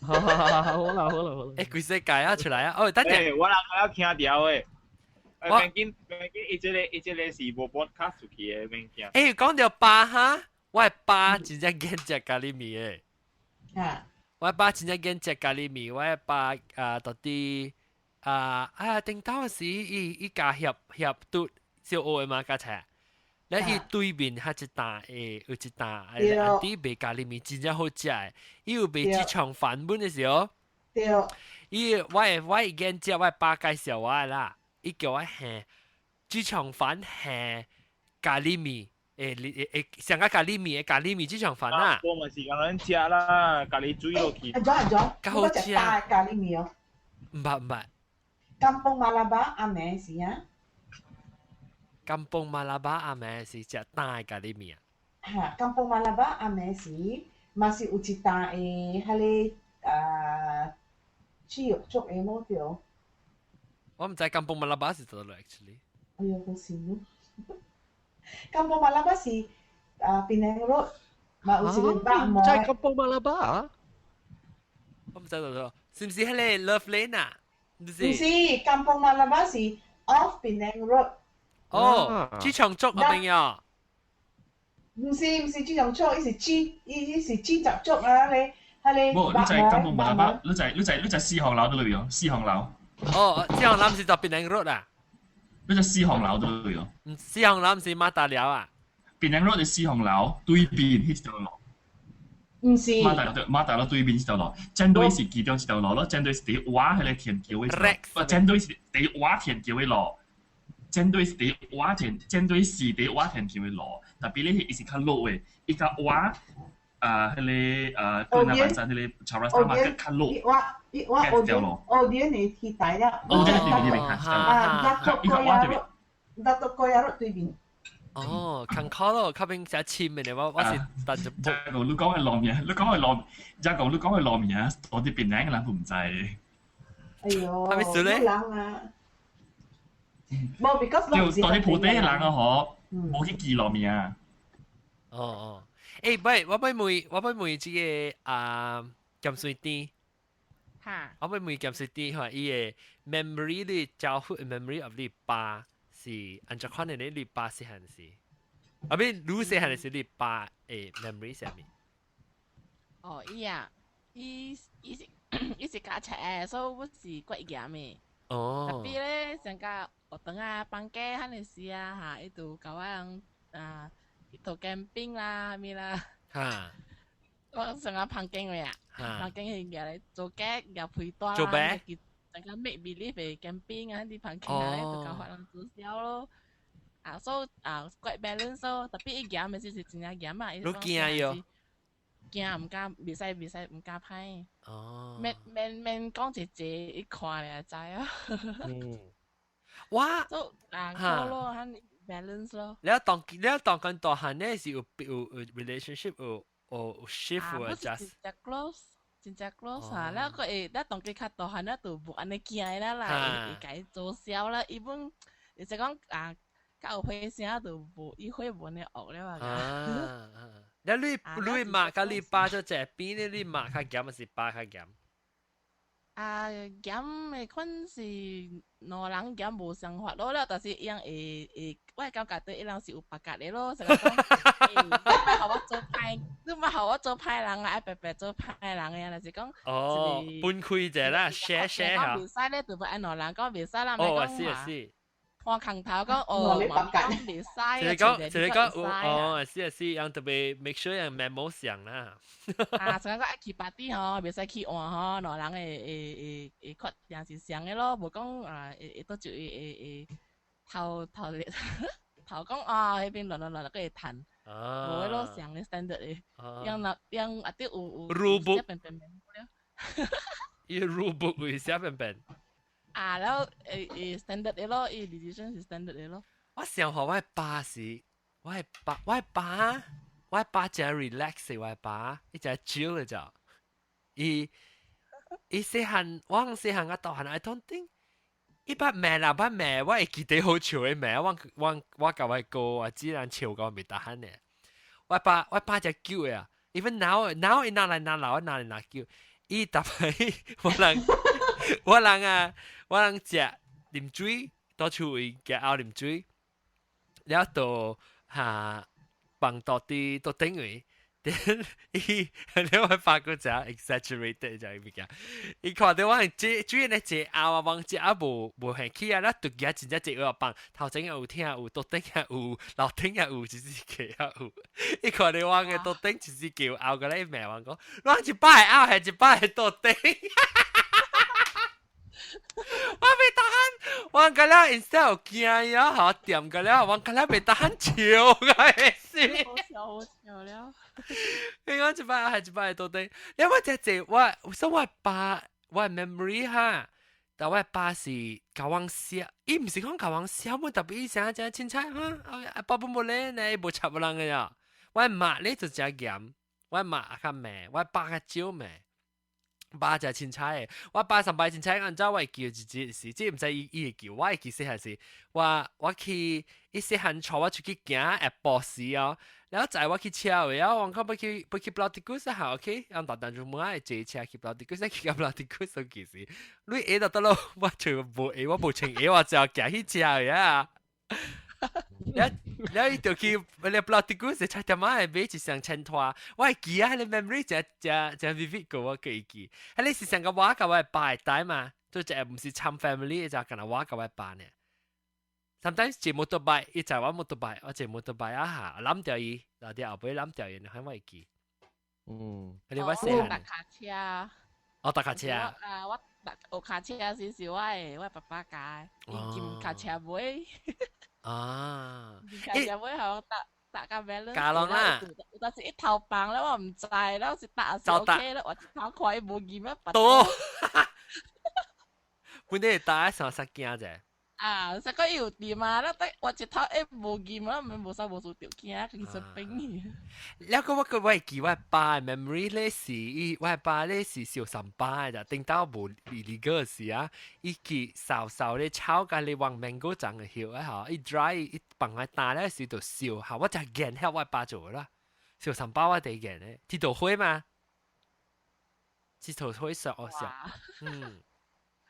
好好好好啦好啦好啦。誒，規世界啊，出來啊！哦，等陣，我人我聽著的。我免緊免緊，伊這個伊這個是無 podcast 出去的，免驚。誒，講著爸哈，我的爸真正揀食咖喱麵的。啊！我爸真正揀食咖喱麵，我的爸啊，到底啊啊，頂頭時伊伊加協協拄小學的嘛，加菜。咧伊對面遐一擔的有一擔阿弟賣咖喱麵，真正好食的。伊有賣這場飯本的時候，伊我的我的見食，我的爸介紹我的啦，伊叫我下這場飯下咖喱麵，誒誒上個咖喱麵的咖喱麵這場飯啦。我嘛是共咱食啦，咖喱水落去。阿莊阿莊，較好食大咖喱麵哦。毋捌毋捌。 Kampung Malabar 阿暝是啊。 Kampung Malabar 阿暝是食大的咖喱麵啊。嚇，Kampung Malabar 阿暝時嘛是有一擔的，彼個啊豬肉粥的無對。我毋知 Kampung Malabar 是佗落 actually。哎呦，好笑咯！Kampung Malabar 是啊，檳城 Road 嘛有一個百毛。在 Kampung Malabar？我毋知佗落，是毋是彼個 Love Lane 啊？毋是。毋是，Kampung Malabar 是 off Penang Road。哦，豬腸粥嗰邊啊。毋是這種粥，伊是煮伊是煮雜粥啊！你彼個無，你在 Kampung Balabak，你在四行樓度裏哦，四行樓。哦，四行樓毋是就檳城 Road 啊？你在四行樓度裏哦。四行樓毋是馬達寮啊？檳城 Road 的四行樓對面彼條路。毋是。馬大路對面這條路，正對是其中一條路咯，正對是佇瓦彼個天橋的，不，正對是佇瓦天橋的路，正對是佇瓦天橋的路，tapi 咧伊是較落的，伊較瓦啊，彼個啊，對那板山彼個 Charas Market 較落。我我的天台了。哦，對對對。啊，Dato Koya Road，Dato Koya Road 對面。哦，近靠咯，靠邊寫簽嘅，我是但就。這個你講的路名，你講的路，這個你講的路名，我佇檳城的人毋知。哎喲，係咪事咧？人啊，無，because 就當啲鋪底的人啊，嗬，無去記路名。哦哦，欸，喂，我欲問這個啊，鹹水甜。哈。我欲問鹹水甜，吼，伊的 memory 你 childhood memory of 你爸是按怎款的咧？你爸細漢時，啊，咪你細漢時你爸的 memory 啥物？哦，伊啊，伊是駕車，所以我是怪嚴的。哦。 Tapi 咧，上個學堂啊，放假彼陣時啊，哈，伊就共我人啊去做 camping 啦，啥物啦。我上個旁邊的啊，旁邊是舉來做雞，舉皮帶做咩？上個 make believe 的 camping 啊，佇旁邊咧就共發人做痟咯。啊，所以啊，quite balance 咯。Tapi 伊嚴的時是真正嚴啊！你驚喲？驚毋敢，袂使毋敢歹。哦。免免免講一個，伊看就知啊。我所以啊，好咯，很 balance 咯。你當緊大漢咧是有 relationship 有 shift 有 adjust。真正 close，真正 close 啊！了閣會，咱當佢較大漢了，就無按呢驚啦啦，會共伊做痟啦。伊本，就講啊，較有歲聲就無，伊會無按呢惡了啊。啊！你媽佮你爸做這邊咧，你媽較嚴還是爸較嚴？啊，嚴的款是兩人嚴無相法咯了，但是伊人會會，我會感覺對伊人是有別格的咯，就講，你莫予我做歹，你莫予我做歹人啊，愛白白做歹人的，就是講。哦，分開者啦，share share 講袂使咧，就愛兩人講袂使啦，哦，是啊是。看空頭講哦，媽咪講袂使。就是講，哦，是啊是，人特別 make sure 人 memo 上啦。啊，像講愛去 party 吼，袂使去換吼，兩人會決定是相的咯，無講啊會會倒就會會會頭頭頭講啊，彼邊亂亂亂，閣會趁。無的咯，相的 standard 的，樣那樣啊，啲有有 rule book 變變變了。伊 rule book 會寫變變。啊，然後會 standard 的咯，伊 decision 是 standard 的咯。我想話我爸是，我爸真 relax 我爸，伊真 chill 的咋。伊細漢，我細漢我大漢，I don't think 伊捌罵啦，捌罵，我會記得好笑的罵，我共我哥啊，只人笑到袂得閒呢。我爸真叫的啊，even now 伊若來若老，若來若叫，伊逐擺我人啊，我人食啉水，到厝位行後啉水，了就哈放到佇桌頂位，伊你會發覺真 exaggerated 這物件。伊看著我這水咧坐後啊，往這啊無興趣啊，咱獨家真正坐位放，頭前有聽有，桌頂也有，樓頂也有，一支架也有。伊看著我的桌頂一支橋後過來罵我講，我一擺後還一擺桌頂。我袂當，我個了 instead of 驚呀，好掂個了，我個了袂當笑個是。好笑好笑了。你講一擺還一擺桌頂，因為我只坐我，所以我爸我 memory 哈，但我爸是共阮寫，伊毋是講共阮寫，我特別伊成日凊彩哈，啊爸本無咧，呢無插人個呀。我媽咧就真嚴，我媽較罵，我爸較少罵。爸就凊彩的，我爸上擺凊彩，按照我會叫一隻是，這毋知伊會叫，我會記細漢時，我去伊細漢帶我出去行下晡時哦，然後載我去車位啊，我講欲去 Pulau Tikus 好 OK，讓大當就問愛坐車去 Pulau Tikus，去到 Pulau Tikus 其實，你下到得咯，我就無下，我無穿鞋，我就行去車位啊。一然後伊就去你 Pulau Tikus 是菜店仔買一雙千拖，我會記啊，彼个 memory 誠誠誠 vivid 過我記記。彼个是上個我佮我爸帶嘛，就這毋是參 family 就干焦我佮我爸呢。Sometimes 坐 motorbike，伊載我 motorbike，我坐 motorbike 啊哈，攬掉伊，然後後尾攬掉伊，你看我會記。彼个我細漢。踏跤車。哦，踏跤車。啊，我踏學跤車時是我的爸爸教的，伊騎跤車尾。騎跤車尾，予我踏踏甲 balance。教攏啦。有當時一頭放咧，我毋知，了是踏是 OK 咧，我一頭看伊無見咩？多。本來踏上實驚者。啊，實個伊有掂啊，了得我一頭會無見啊，毋無啥無事著驚，其實冰去。了個我個我會記我爸的 memory 咧是，伊我爸咧是燒三巴的，頂到無 illegal 時啊，伊去掃掃咧炒甲你黃 mango 長的葉啊吼，伊 dry 伊放喺打咧時就燒，嚇我就見曉我爸做啦，燒三巴我第見咧，鐵頭灰嘛，鐵頭灰燒哦燒，嗯。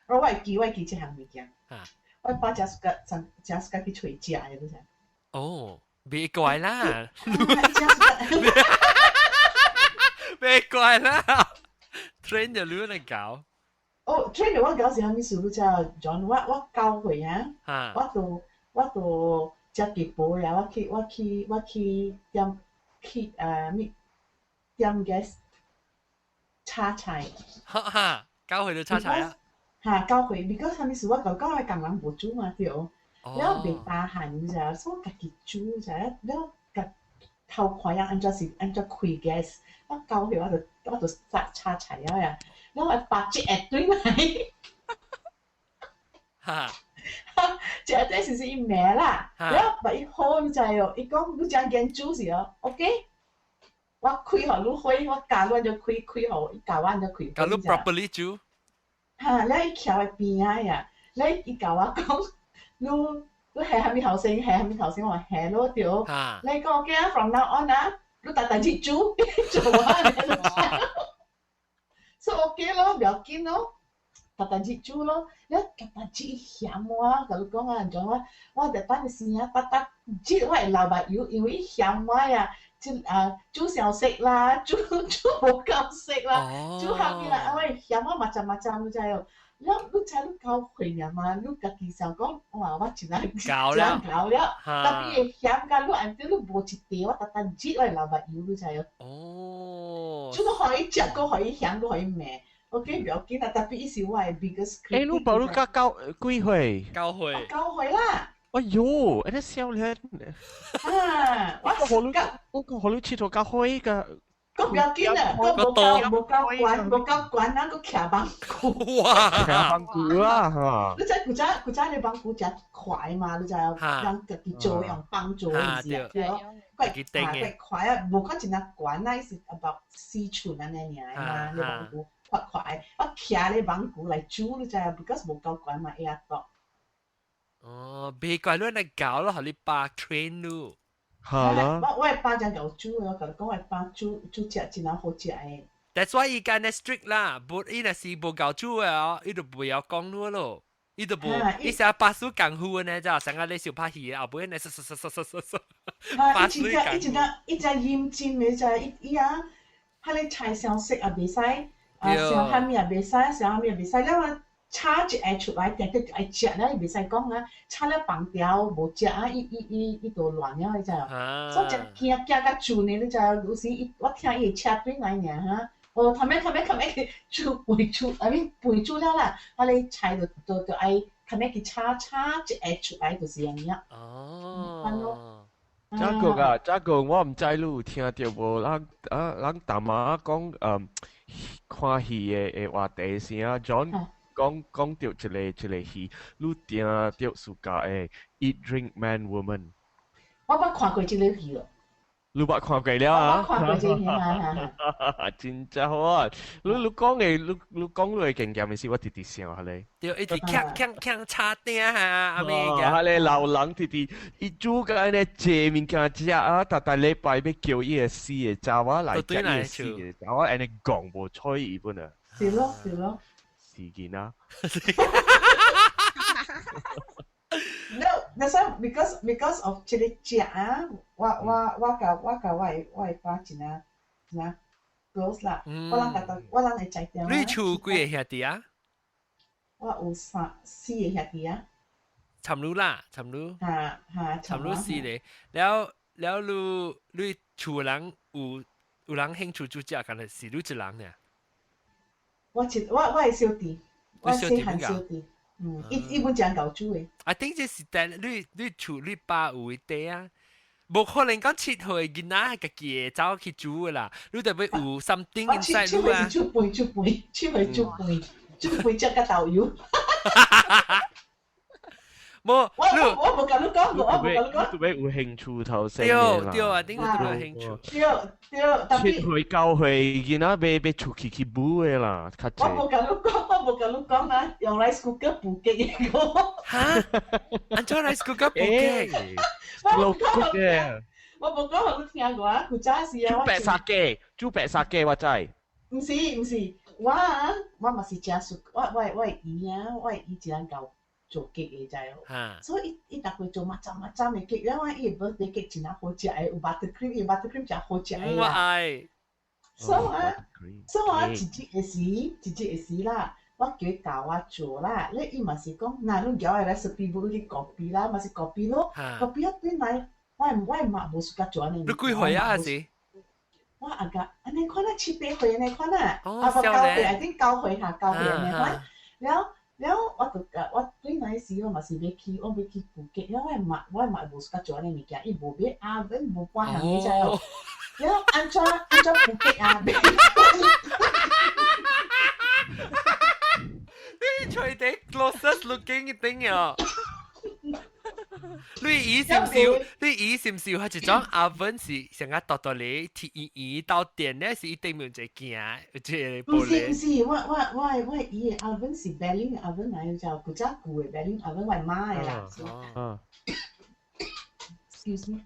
我會記這項物件。我爸誠喜歡誠喜歡去揣食的，你知？哦，別怪啦，別怪啦，train 著你來教。哦，train 著我教是啥物事？你知 John，我9歲啊，我都食雞婆呀，我去點去物點 gas 炒菜。哈哈，9歲就炒菜啊！嚇，9歲，because 啥物事我舊講的工人無煮嘛對，了袂 tahan 你知，所以我家己煮知，了家偷看樣按怎是按怎開 gas，我9歲我就炒炒菜了呀，了我爸一下轉來，一下轉是是伊罵啦，了把伊好你知哦，伊講你誠堅煮是哦，OK，我開予你火，我教你按怎開開予，伊教我按怎開。教你 properly 煮。嚇！了伊徛佇邊仔呀，了伊共我講，你係啥物後生？係啥物後生？我話係咯對。你講 OK 啊，from now on 啊，你逐逐日煮做啊，所以 OK 咯，不要緊咯，逐逐日煮咯。了逐逐日嫌我，共你講啊，怎我我特等時啊，逐逐日我會流目油，因為伊嫌我呀。就啊煮傷熟啦，煮煮無夠熟啦，煮啥物啦，我會嫌我嘛針嘛針，你知無？了你知你9歲爾嘛？你家己想講，哇！我真係夠了，夠了，特別會嫌甲你按照你無一塊，我逐逐日我會流目油，你知無？煮閣予伊食，閣予伊嫌，閣予伊罵，OK 不要緊啦，特別伊是我的 biggest 欸，你爸你甲九幾歲？ 9歲。 9歲啦。哎喲，按呢少年。啊！我我我予你𨑨迌較好個。閣不要緊啦，閣無夠懸，無夠懸，咱閣徛網具。哇！徛網具啊！嚇！你知古早古早的網具誠快嘛？你知影？人家己做用幫做的是啊，對。怪啊怪快啊，無講真啊懸啊，伊是 about 4寸按呢爾嘛，你網具較快。我徛咧網具來煮，你知影？because 無夠懸嘛，會曉倒。哦，別怪你來教咯，予你爸 train 你。好啦。我的爸誠𠢕煮，我共你講，我的爸煮煮食真好食的。 That's why 伊干呢 strict 啦，無伊若是無𠢕煮的哦，伊就袂曉講你咯。伊就無，伊成日巴士功夫呢，就成日咧小拍戲，後尾呢，嗖嗖嗖嗖嗖嗖。啊！伊真正伊真正伊真認真的，知伊伊啊，彼个菜傷熟也袂使，啊傷蝦米也袂使，傷蝦米也袂使，了我炒一下出來，定定愛食了，伊袂使講啊，炒了放掉無食啊，伊伊伊伊就亂了，你知無？所以誠驚驚甲煮呢，你知無？有時伊我聽伊會車轉來爾哈，哦，頭尾頭尾頭尾去煮肥煮，I mean 肥煮了啦，啊你菜就就就愛頭尾去炒炒一下出來就是按呢。哦。這個啊，這個我毋知你有聽著無？人啊，人大媽講，看戲的的話題是啊，John 講講著一個一個戲，你定著暑假的 Eat Drink Man Woman。我捌看過這個戲咯。你捌看過了啊？我看過這個戲，哈哈。真正好啊！你講的，你講你的經驗的時，我直直想下咧。對，一直鏘鏘鏘叉鼎啊，阿咩嘅。啊，咧老人直直伊煮甲按呢濟物件食啊，逐逐禮拜欲叫伊的死的查某來食伊的死的查某，按呢戇無睬伊本啊。是咯，是咯。是囡仔。了， That's why because of 這個食啊，我我我佮我的爸真正真正 close 啦。我人共到我人會知點。你厝幾个兄弟啊？我有三四个兄弟啊。參汝啦，參汝。哈哈，參汝四个，了了汝你厝人有有人興趣煮食，敢若是汝一人爾？我一我我的小弟，我細漢小弟，嗯，伊伊本誠𠢕煮的。 I think 這是但你你厝你爸有的啊，無可能講7歲囡仔家己會走去煮的啦，你特別有 something inside 你啊。煮飯煮飯，7歲煮飯，煮飯食甲豆油。無，我我無共你講過，我無共你講。特別有興趣頭先。對對啊，頂個特別有興趣。對對，特別 7歲9歲囡仔欲欲出去去舞的啦，較濟。我無共你講，我無共你講啊，用 rice cooker 補雞個。哈？按怎 rice cooker 補雞？我講嘅。我無講，予你聽過啊，古早時啊。煮白沙雞，煮白沙雞我知。毋是毋是，我啊，我嘛是誠熟，我我我姨啊，我姨一人𠢕做 cake 的知無？所以伊伊逐擺做macam macam 的 cake，了我伊 birthday cake 真好食的，有 buttercream，伊 buttercream 誠好食的我愛。所以啊，所以我一日的時，一日的時啦，我叫伊教我做啦，咧伊嘛是講，若你攑個 recipe book 去 copy 啦，嘛是 copy 咯，copy 啊轉來，我的媽無 suka 做按呢。你幾歲啊？是？我阿甲按呢款啊，七八歲按呢款啊，啊無9歲，I think 九歲哈，九歲按呢款，了。了，我就甲我對那時我嘛是欲去，我欲去補給，了我媽我媽無 suka 做按呢物件，伊無買 oven 無半項你知無？了按怎按怎補給啊？你揣啲 closest looking 頂啊！你姨是毋是？你姨是毋是有一種 oven 是成個大大咧，鐵圓圓到電咧是一定面一個鏡，一個玻璃。毋是毋是，我我我我姨的 oven 是 Belling oven 來，就古早舊的 Belling oven，我媽的啦。啊。 Excuse me。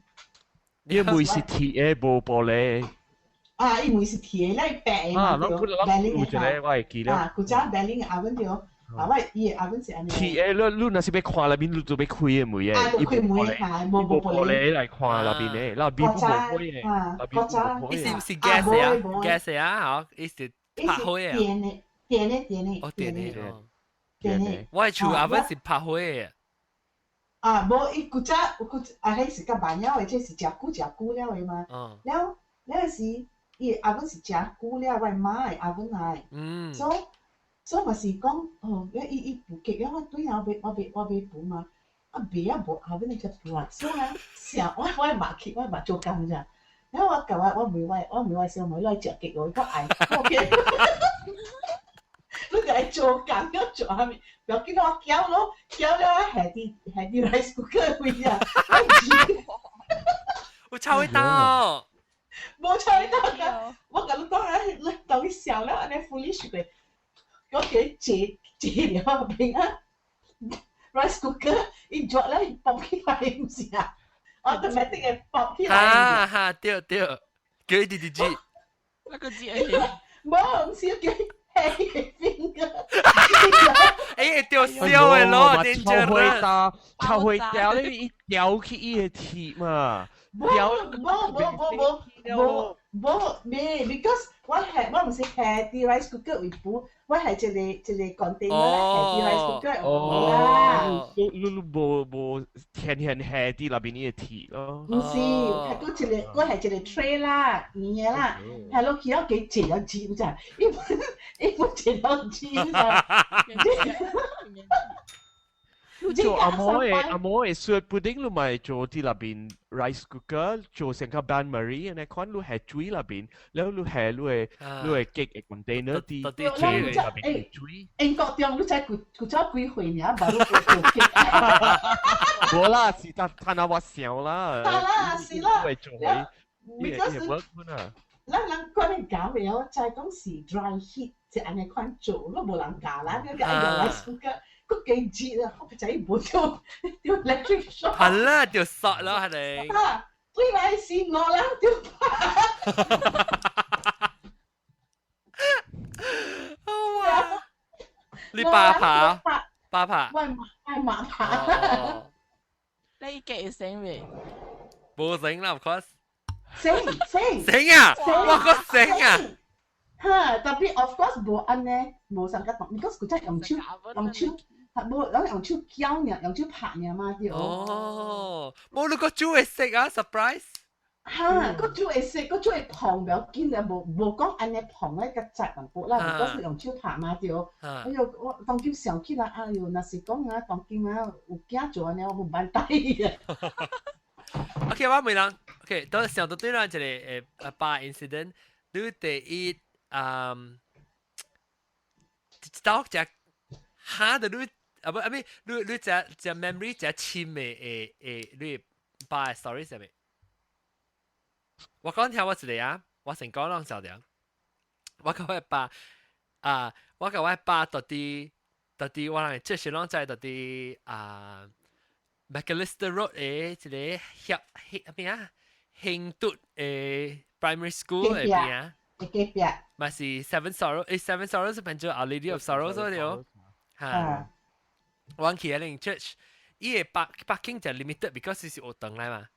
你門是鐵的，無玻璃。啊，伊門是鐵的，咧白的嘛對。 Belling 的我會記得。啊，古早 Belling oven 對。啊，我伊的 oven 是按呢。鐵的，你你若是欲看內面，你就欲開的門的。啊，就開門嚇，無無玻璃來看內面的，內面無玻璃的，內面無玻璃。伊是毋是 gas 啊？gas 啊？嗬，伊是拍火的。電的，電的，電的。哦，電的。電的。我的厝 oven 是拍火的。啊，無伊古早古啊，彼是較慢了的，這是誠久誠久了的嘛。了了時，伊的 oven 是誠久了，我媽的 oven 來。嗯。所以。所以嘛是講，哦，伊伊補給了，我對啊，我我欲我欲補嘛，啊袂啊無後尾你才補啊，所以啊，想我我嘛去我嘛做工咋，然後我共我我問我我問我小妹來食雞我伊講愛，OK，你就愛做工要做啥物？不要緊我攪咯，攪了下佇下佇 rice cooker 位啊，有臭味道，無臭味道㗎，我共你講啊，你當你笑了按呢 foolish 過。我給借借了邊啊，rice cooker 伊轉了伊爆起來，毋是啊？automatic 會爆起來。哈哈，對對，叫伊直直煮。那個字無，毋是叫伊 finger。欸，掉燒的咯，臭火大，臭火掉咧，伊掉去伊的鐵嘛。無無無無無無無，咩？Because 我係我毋是下啲 rice cooker 為補。我係一個一個 container 下啲 rice cooker 哦，你你你無無天然下佇內面伊的鐵咯？毋是，係閣一個，我係一個 tray 啦，圓的啦，下落去了加一了紙，你知？伊本伊本一了紙，你知？做阿嬤的阿嬤的雪布丁，你咪做佇內面 rice cooker 做成個 bain marie 按呢款，你下水內面，了你下你的你的 cake 的 container 佇佇內面水。英國中你知古古早幾歲爾，無你做 cake。無啦，是得睇下我想啦。得啦，是啦。會做會，伊會 work 啊。咱人可能教袂曉，知講是 dry heat 是按呢款做，你無人教咱，你愛用 rice cooker。閣加熱啊！我知伊無著著 electric shock。係啦，著煞啦，係咪？啊，對來是五人著拍。哇！你爸拍？爸拍？我媽我媽拍。你記醒未？冇醒啦，of course。醒醒醒啊！我個醒啊！哈，tapi of course 無按呢，無上個同，because 佢真係用手用手，係無攞用手攪呢，用手拍呢嘛對。哦，冇你個煮會食啊，surprise！哈，個煮會食，個煮會碰，不要緊啊，無無講按呢碰咧個責淡薄啦，because 用手拍嘛對。哎喲，我當今想起來，哎喲，若是講啊，當今啊有囝做按呢，我唔辦帶啊。 OK，我問人，OK，到上到對啦，一個誒爸 incident，你第一嗯，到只嚇到你啊不啊咪，你你只只 memory 只深的誒誒，你爸 story 係咪？我講聽我一個啊，我先講兩小條。我甲我爸啊，我甲我爸到底到底我人這是攏在到底啊。Macalister Road 的一個協協咩啊？興德的 primary school 的邊啊？隔壁。嘛是 Seven Sorrow，誒 Seven Sorrows 是變做 Our Lady of Sorrows 對。嚇！我去嗰間 church，伊個 parking 就 limited，because 是學堂來嘛。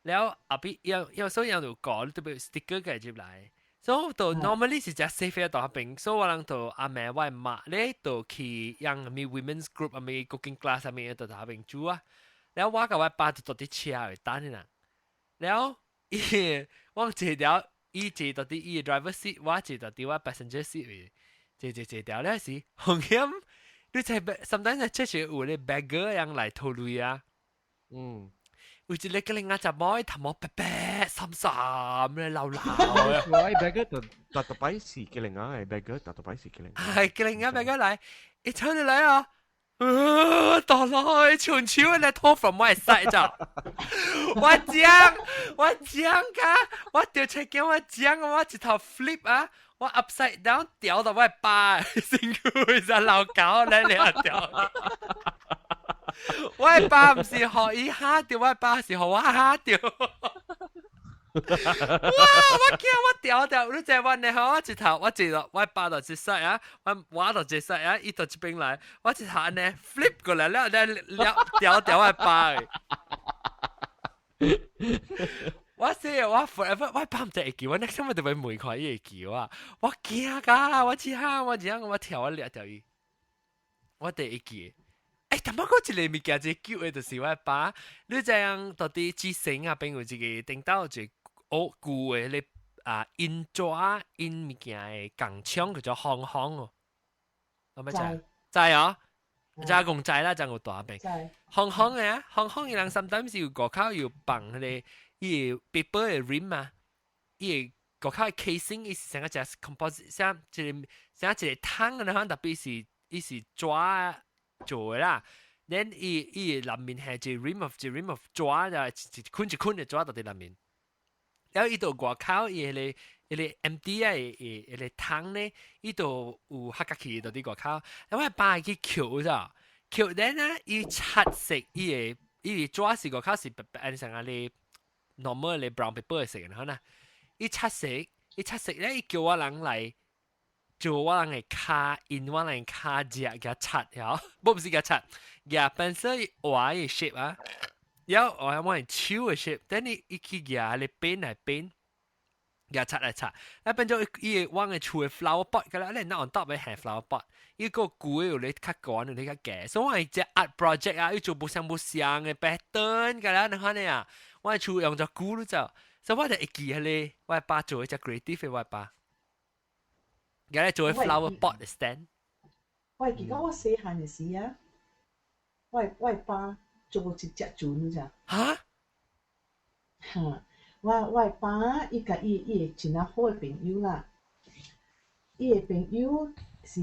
了後邊有有所以有就講，特別 sticker 嘅入來。所以就 normally 是只 safe 喺度邊，所以我人就阿妹我媽咧就去讓咩 women's group 啊咩 cooking class 啊咩就喺邊住啊。了我共我爸就坐佇車會等啦。了伊我坐了，伊坐到佇伊 driver seat，我坐到佇我 passenger seat 位，坐坐坐掉了時，紅險，你知 sometimes 這是有咧 beggar 樣來討鐳啊。有一個個另外隻貓，頭毛白白深深咧，老老。我 beggar 就特特擺是個另外 beggar 特特擺是個另。係個另外 beggar 來，一出嚟來啊！大佬，全手嚟拖 from 我 side 就，我講我講噶，我掉出鏡我講我一頭 flip 啊，我 upside down 掉到我爸身軀，就老狗嚟嚟掉。我爸唔是予伊嚇著，我爸是予我嚇著。哇！我驚我掉掉，你知我呢？我一頭我一落我爸就一塞啊，我我就一塞啊，伊就這邊來，我一頭呢 flip 過來了，了了掉掉我爸。我說我 forever 我爸毋知會記，我 next time 我就會問看伊會記我，我驚㗎，我只下我只我跳我掠掉伊，我第會記。欸，但不過一個物件一個叫的，就是我爸。你知影到底之前啊，邊有一個頂到一個舊的咧啊印紙印物件的工廠叫做芳芳哦。有冇知？知哦，知公知啦，知有大邊。芳芳的啊，芳芳伊人 sometimes 有外口有放彼個伊個 paper 的 rim 啊，伊個外口的 casing 伊是像個隻 composite，像一個像一個桶的款，特別是伊是紙做的啦。then 伊伊內面係一個 rim of 一 rim of 紙就一捆一捆的紙佇內面。然後伊就外口伊彼個彼個 empty 啊，彼個桶咧，伊就有黑格去佇外口。然後我爸去抾咋，抾 then 呢，伊擦色伊個伊個紙是外口是白白，像啊咧 normal 的 brown paper 的色，然後呢，伊擦色，伊擦色咧，伊叫我人來做我人的跤，用我人跤隻共擦，曉？無毋是共擦，舉 pencil 畫的 shape 啊。然後我我手的 shape，等你一去舉咧變來變，舉擦來擦，啊變做伊個我的厝的 flower pot，個啦，你若 on top 的係 flower pot，伊個舊的有咧較懸，有咧較低，所以我係隻 art project 啊，伊做無相無相的 pattern 個啦，你看呢啊，我的厝用咗久了就，所以我就會記彼個，我爸做一隻 creative 的我爸，而家做 flower pot 的 stand。我會記得我細漢的時啊，我爸做一隻船咋。哈？哈！我爸伊共伊伊的真啊好的朋友啦，伊的朋友是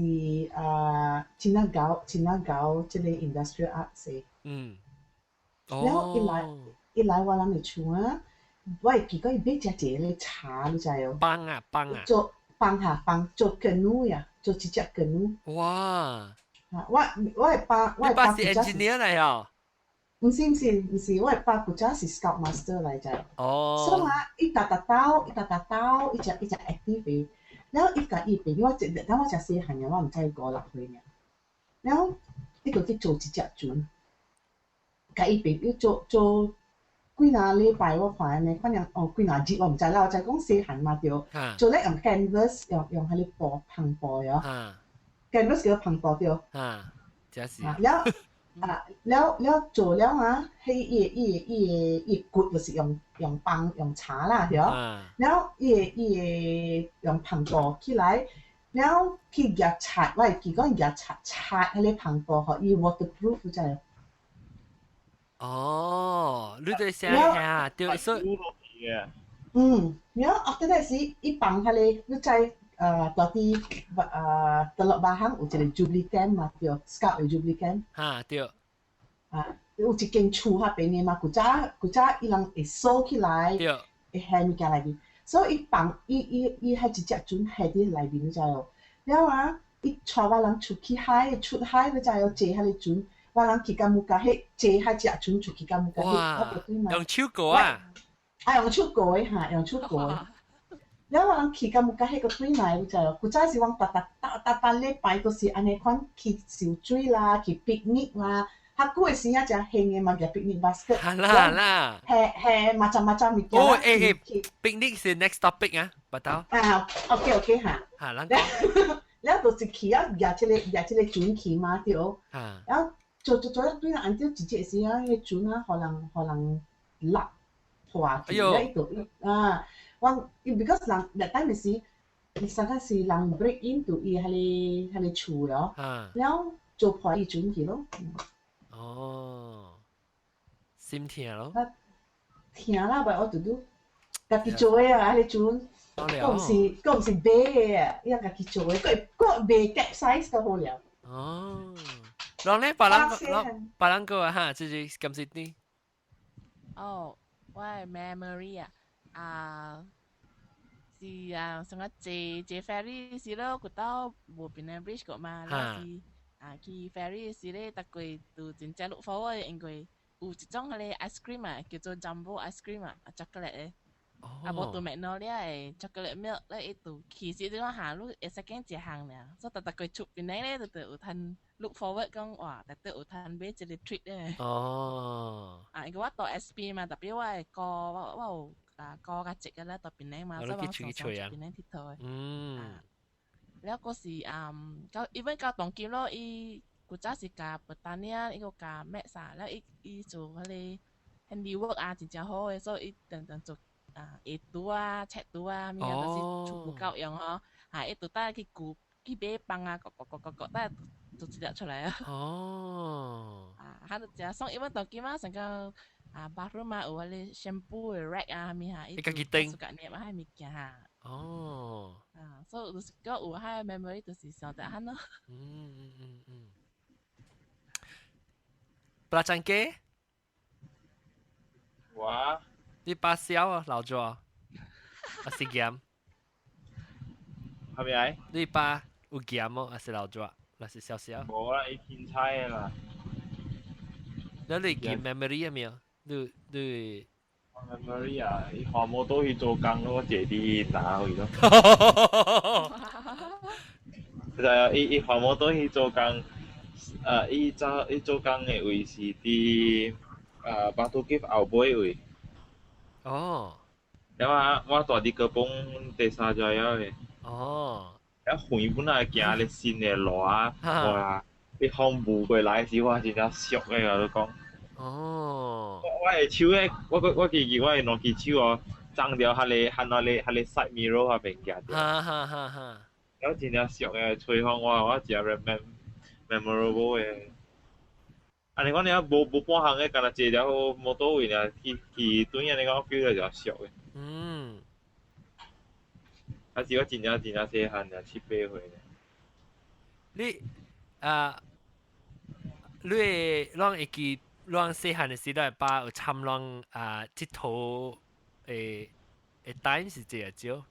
啊真啊𠢕真啊𠢕這個 industrial arts 的。然後伊來伊來我人的厝啊，我會記得伊買食一個茶，你知無？幫啊幫啊！做幫下幫做 canoe 呀，做一隻 canoe。哇！我我的爸我的爸是 engineer 來哦。毋是毋是毋是，我的爸古早是 scout master 來者。哦。所以啊，伊逐逐兜，伊逐逐兜，伊只伊只 active 的。然後伊共伊朋友，我一當我誠細漢爾，我毋知五六歲爾。然後伊就去做一隻船，共伊朋友做做幾若禮拜我看呢，可能哦幾若日我毋知啦，我知講細漢嘛對，做咧用 canvas 用用彼個布帆布喲，canvas 叫帆布對。啊，這是。了啊了了做了啊，彼伊個伊個伊個伊個骨就是用用放用柴啦對，了伊個伊個用帆布起來。了去夾漆，我會記講夾漆漆彼個帆布，予伊 waterproof 知無？哦，你對寫下對，所以嗯，了 after that 是伊放彼個，你知佇佇Teluk Bahang 有一個 Jubilee Camp 嘛，對，Scout 的 Jubilee Camp。哈對。啊，有一間厝彼邊的嘛，古早古早伊人會鎖起來，會下物件內面，所以伊放伊伊伊彼一隻船下佇內面，你知無？了啊，伊帶我人出去海，出海你知無？坐彼個船，我人去到木加彼坐彼隻船出去到木加彼，用手過啊？啊，用手過的哈，用手過的。了我人去到木加彼個對來，你知無？古早時阮逐逐逐逐逐禮拜都是按呢款去游水啦，去 picnic 啦。較久的時啊，誠興的嘛，夾 picnic basket。係啦啦。係係macam-macam 物件。哦，誒誒，picnic 是 next topic 啊，不到。啊，OK OK 哈。嚇，咱講。了就是去啊，夾這個夾這個船去嘛，對。然後做做做對啦，按照一隻時啊，彼個船啊，予人予人落破去，了伊就啊，我 because 人 that time 是，伊啥個是人 break into 伊彼個彼個厝咯，了做破伊船去咯。哦，心疼咯。疼啦，but 我拄拄家己做的啊，彼個船，閣毋是閣毋是買的，伊家己做的，閣閣袂 capsize 就好了。哦，然後咧，別人別人個啊哈，這是咁是啲。哦，我的 memory 啊，啊，是啊，上個坐坐 ferry 時咯，古到無 Penang Bridge 個嘛，了是啊去 ferry 時咧，逐個都真正 look forward，因為有一種彼個 ice cream 啊，叫做 jumbo ice cream 啊，chocolate 的。啊，無對 Magnolia 的 chocolate milk 咧，伊就其實你講行路會使揀一項爾，所以逐逐個出邊咧，就就有通 look forward 講哇，特特有通買一個 treat 咧。啊，因為我讀 SP 嘛，特別我的哥，我我有啊哥較濟個咧佇檳城嘛，所以我常常出檳城𨑨迌的。了閣是啊，到 even 到當今咯，伊古早是教 pertanian，伊閣教 maths 啊，了伊伊做彼個 handiwork 啊，真正好的，所以伊常常做啊鞋櫥啊、尺櫥啊，物件都是全部夠用吼。啊，伊就帶去舊去買枋啊，割割割割割，帶做一粒出來啊。啊，他就誠爽，因為當今啊，成個啊 bathroom 啊，有彼個 shampoo 的 rack 啊，啥物哈，伊家己釘。自家捏彼物件哈。啊，所以就是講有彼個 memory 就是想得很咯。嗯嗯嗯嗯。布拉張雞。我。你把痟啊，老咗啊，還是鹹？係咪啊？你爸有鹹麼？還是老咗？還是小小？無啦，伊勻菜的啦。你你記 memory 啊沒有？你你。 memory 啊，伊看摩托去做工咯，坐佇哪位咯？就係伊伊看摩托去做工，伊做伊做工的位是佇Batu Cave 後尾位。了啊，我住佇 Kepong Desa Jaya 的。了遠本來行咧新的路啊，哇！你風霧過來時，我真正俗的甲你講。我的手咧，我我記記我的兩支手哦，撞著彼個彼個彼個 side mirror 彼邊行著。哈哈哈哈。了真正俗的吹風，我我真 memorable 的。按呢講你啊，無無半項的，干焦坐條摩托位爾，去去對按呢講 feel 就俗的。啊是我真正真正細漢爾，七八歲。你啊，你攏會記，攏細漢的時代，爸有參攏啊，𨑨迌的的 time 是這少。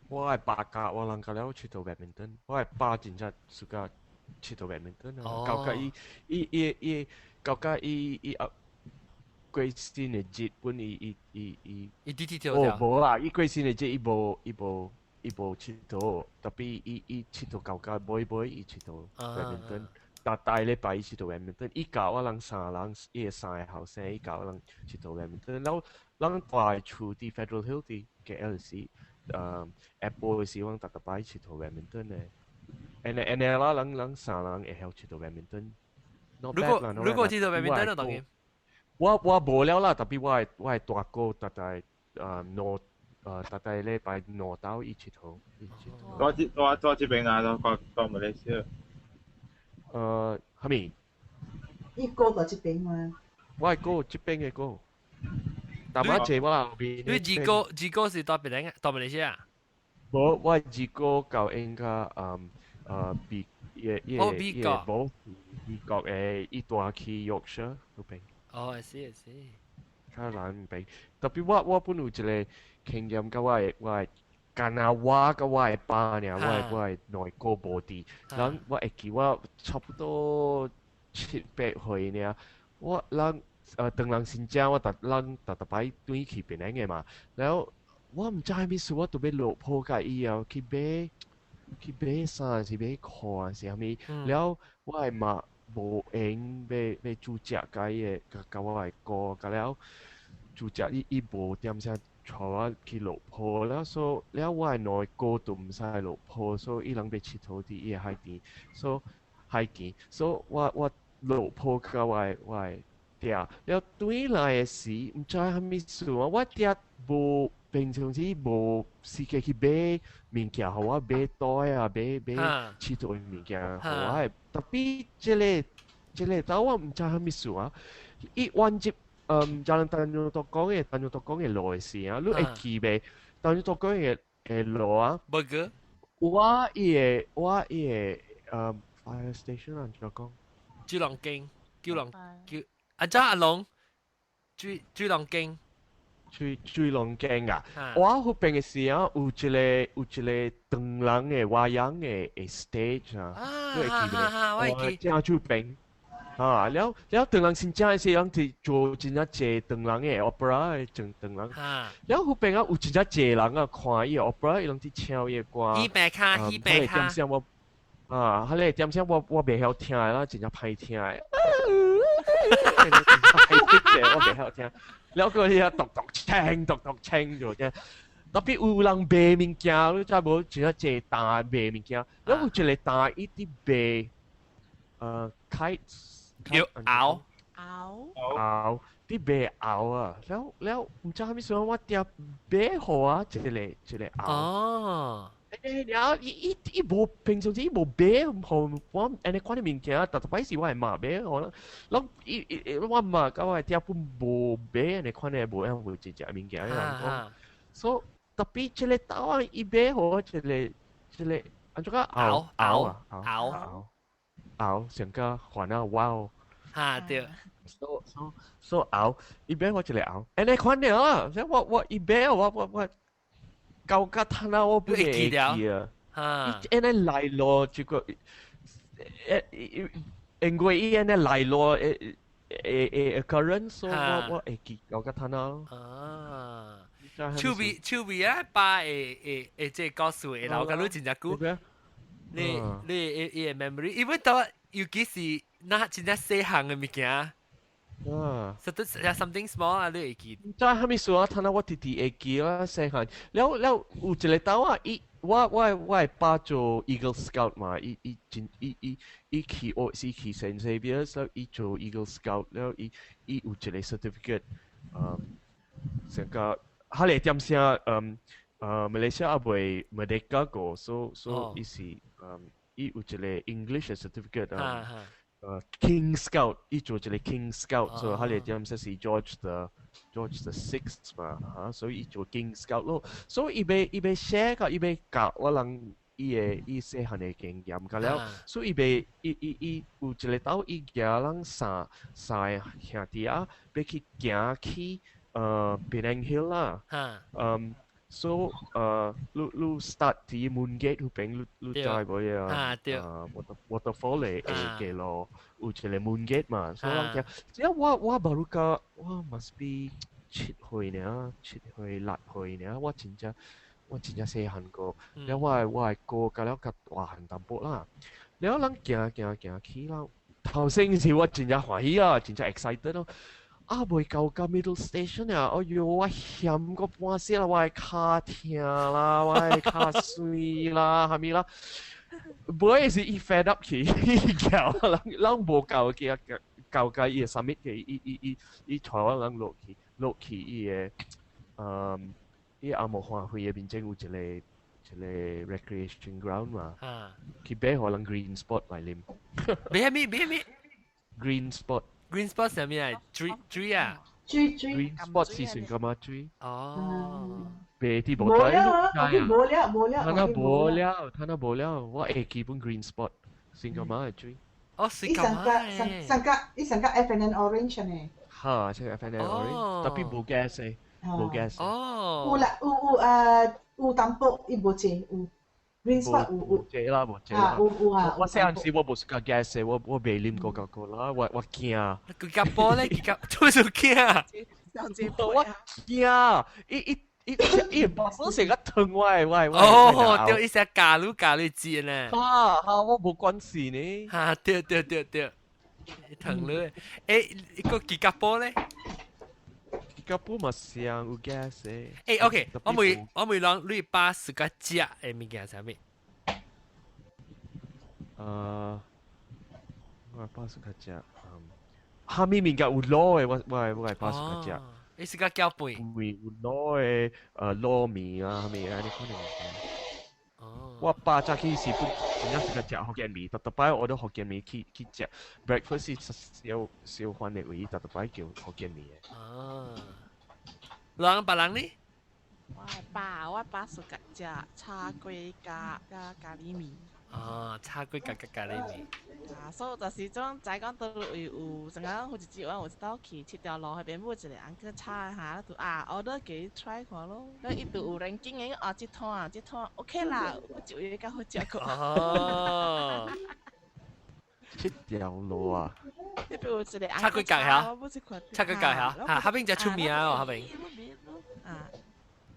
我的爸教我人教了𨑨迌 badminton，我的爸真正 suka 𨑨迌 badminton 啊，到甲伊伊伊伊，到甲伊伊啊，過身的日本伊伊伊伊，伊佇𨑨迌哦，無啦，伊過身的日伊無伊無伊無𨑨迌，特別伊伊𨑨迌到甲尾尾伊𨑨迌 badminton。逐大禮拜𨑨迌 badminton，伊教我人三人，伊個三個後生，伊教我人𨑨迌 badminton。了，咱蹛厝佇 Federal Hill 佇 KL 時，Apple 時，阮逐逐擺𨑨迌 badminton 的。按呢按呢啦，咱咱三人會曉𨑨迌 badminton。如果如果𨑨迌 badminton 當然。我無了啦，特別我的大哥逐逐兩逐逐禮拜兩晝伊𨑨迌，伊𨑨迌。蹛這邊啊，蹛蹛馬來西亞。啥物？伊哥佇這邊嘛？我的哥這邊的哥。但我坐我後邊。你二哥二哥是蹛邊蹛馬來西亞？無，我二哥舊應該美伊伊伊無美國的，伊蹛去 Yorkshire 嗰邊。哦，I see, I see。較難比，特別我本有一個經驗，佮我的，干焦我佮我的爸爾，我的兩個無佇，人我會記我差不多七八歲爾，我人當人新正我逐咱逐逐擺轉去檳城的嘛，然後我毋知啥物事，我著欲落鋪共伊後去買衫是買褲是啥物，了我的媽無閒欲煮食共伊个，共我的哥，共了煮食伊伊無點聲帶我去落鋪，了所了我的兩個哥都毋使落鋪，所以伊人欲𨑨迌佇伊个海邊，所海墘，所以我落鋪共我的爹，了轉來的時，毋知啥物事啊，我爹無平常時無時間去買物件，予我買袋啊，買𨑨迌的物件，予我的。特別這個兜我毋知啥物事啊，伊彎入Jalan Tanjung Tokong 的 Tanjung Tokong 的路的時啊，你會記袂？Tanjung Tokong 的的路啊，無個。我伊個fire station 按怎講？九龍徑，九龍九，阿張阿龍，水龍徑。水龍徑啊！我彼邊的時啊，有一個唐人的 wayang 的 stage 啊，你會記袂？我會記。正出邊啊，了了唐人新正的時，人佇做真正濟唐人的 opera 的正唐人。了彼邊啊有真正濟人啊，看伊的 opera，伊攏佇唱伊的歌。戲白卡，戲白卡。點聲我啊，彼個點聲我袂曉聽的啦，真正歹聽的。歹聽，我袂曉聽。了個遐篤篤清篤篤清就這，特別有人賣物件，你知無？真正濟擔賣物件，了有一個擔伊佇賣kites，叫鰲鰲鰲，佇賣鰲啊！了了，毋知啥物時陣我爹買予我一個一個鰲。哦。了伊伊伊無平常時伊無買予我按呢款的物件，逐逐擺是我的媽買予我。攏伊伊我媽佮我的爹本無買按呢款的無樣無一隻物件，人講。所以特別這個兜啊，伊買予我一個一個按怎講鰲鰲啊鰲鰲上個還啊哇！哈對。所所所鰲，伊買予我一個鰲，按呢款的啊，所以我伊買我。到甲趁啊，我本會記啊！伊按呢來路這個，因為伊按呢來路會會會 occurrence，所以我會記到甲趁啊。啊！手尾手尾啊，爸會會會這個故事會留甲你真正久。你你伊伊 memory，因為到尤其是那真正細項的物件。啊！實在 something small 啊，你會記。知啥物事啊？趁啊，我直直會記啦，細漢。了了有一個兜啊，伊我的爸做 Eagle Scout 嘛，伊伊真伊伊伊去學是去 Saint Xavier，了伊做 Eagle Scout，了伊伊有一個 certificate，成個彼個點聲，馬來西亞未 Merdeka 過，所以伊是伊有一個 English certificate 啊。King Scout，伊做一個 King Scout，所以彼個點聲是 George the Sixth 嘛，嚇，所以伊做 King Scout 咯，所以伊欲伊欲寫個伊欲教我人伊的伊細漢的經驗，甲了，所以伊欲伊伊伊有一個兜伊舉咱三個兄弟啊，欲去行去Penang Hill 啦，So 你 start 佇 Moongate 彼邊，你你知無啊？啊對。 Waterfall 的的路有一個 Moongate 嘛，所以咱行。只我 baru 甲我 must be 7歲爾，7歲6歲爾，我真正細漢過。了我的我的哥甲了較大漢淡薄啦。了人行行行去啦，頭先是我真正歡喜啊，真正 excited 咯。啊，未到到 middle station 啊！哎喲，我嫌個半死啦，我的跤疼啦，我的跤酸啦，啥物啦。尾是伊 fed up 去，伊叫人人無夠嘅，夠到伊個 summit 嘅，伊伊伊伊帶我人落去，落去伊個，嗯，伊紅毛花卉的面前有一個一個 recreation ground 嘛，去買予人 green spot 來啉。買咩買咩？Green spot。 Green spot 係咩啊？水水啊？水水。 Green spot 是算咁啊水。哦。白啲無無了啊，無了無了。他那無了，他那無了，我會記本 green spot 算咁啊水。哦，是咁啊。上上個伊上個 F&N Orange 呢？哈，這個 F&N Orange，特別無 gas 的，無 gas。哦。有啦，有有啊，有淡薄，伊無濟有。Green spot 有有。濟啦，無濟啦。有有啊。我細漢時我無食過 gas 的，我我袂啉可卡可拉，我我驚。佢夾波咧，佢夾做咩驚？我驚，伊伊伊伊把手成個疼我我我。哦，對，伊成加滷加滷煎呢。哈哈，我無關係呢。哈，對對對對，疼你。誒，個吉甲波咧？吉甲波嘛上有 gas 的。誒，OK，我問我問人，你爸是個食的物件啥物？我爸是個食，嗯，蝦米物件有滷的，我我我爸是個食。你是個攪飯？會有滷的，滷麵啊，蝦米啊，你可能。哦。我爸早起是本真正是個食福建麵，逐逐擺我都福建麵去去食，breakfast 是小小番的位，逐逐擺叫福建麵的。哦。人別人呢？我爸我爸是個食炒粿加加咖喱麵。哦，炒粿加加咖喱麵。啊，所以就是種在講倒位有，陣間好一次我有一道去七條路彼邊買一個翁仔炒下，就啊，我都給 try 看咯。那伊就有人經營啊，這攤啊，這攤 OK 啦，我就會較好食過。哦。七條路啊！彼邊有一個炒粿角嚇，炒粿角嚇，嚇，彼邊真出名哦，彼邊。啊。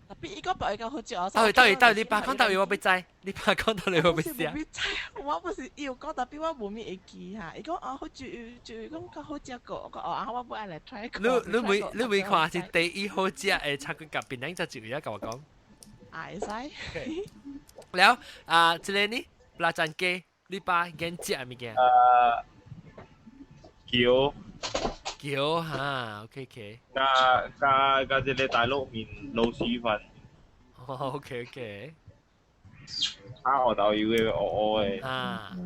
特別伊個白較好食哦。到底到底到底你爸講到底我欲知，你爸講到底我欲知。我不是伊有講，特別我無咪會記哈。伊講啊好食，就講較好食過，我講哦啊，我欲愛來 try。你你每你每看是第一好食的炒粿角，檳榔才就會共我講。啊，會使。了啊，這個呢，蚋盞雞，你爸揀食的物件？橋。橋哈，OK OK。加加加這個大陸麵螺螄粉。哦，OK OK。炒豆油的烏烏的。啊。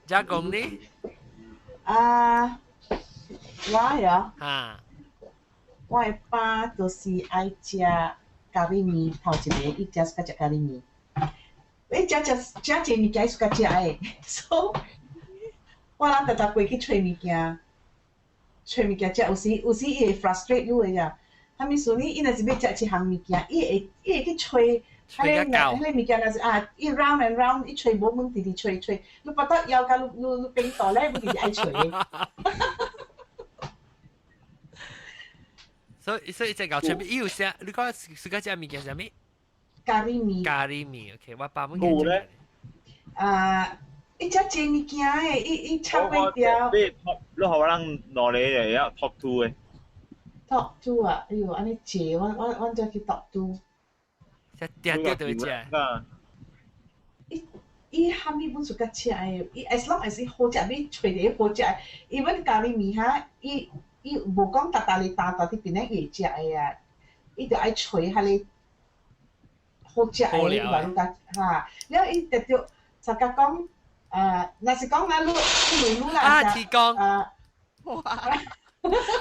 加講呢？啊，我呀。啊。我的爸就是愛食咖喱麵，頭一个伊食喜歡食咖喱麵。伊食食食這物件，伊喜歡食的，所以我人逐逐過去揣物件，揣物件食，有時有時伊會 frustrate 你的呀。啥物事呢？伊若是欲食一項物件，伊會伊會去揣，彼個彼個物件若是啊，伊 round and round，伊揣無問，直直揣揣，你腹肚枵甲你你你變大咧，你直直愛揣。所以所以這個揣，伊有啥？你講喜歡食物件啥物？咖喱麵。咖喱麵，OK，我爸本。冇咧。啊。伊食濟物件的，伊伊炒粿條。你 top，你予我人兩个會曉 top two 的。 top two 啊，哎喲，按呢濟，我我我才去 top two。只定定就會食。伊伊蝦米本是較食的，伊 as long as 伊好食，你揣著好食的。even 咖喱麵哈，伊伊無講逐逐日逐逐佇邊咧伊會食的啊，伊就愛揣彼个好食的，伊嘛愈較哈。了伊直著就甲講。若是講啊，你你問你啦，啊，提供啊，哇，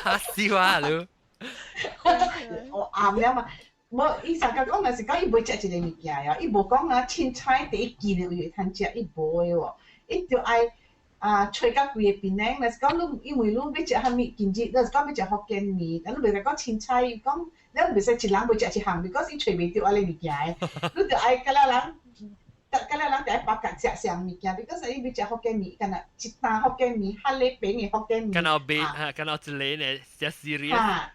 嚇死我你！我啱了嘛，無伊成日講若是講伊袂食一个物件呀，伊無講啊，凊彩第一見就會通食，伊無的喎，伊就愛啊揣到規个檳榔，若是講你因為你欲食啥物，今日若是講欲食福建麵，啊你袂使講凊彩，伊講你袂使一人袂食一項，because 伊揣袂著按呢物件的，你就愛佮了人。佮了人就愛包共食啥物件，because 伊欲食福建麵，敢若一擔福建麵，較咧平的福建麵。敢若賣，哈，敢若一个呢，食 serious。哈，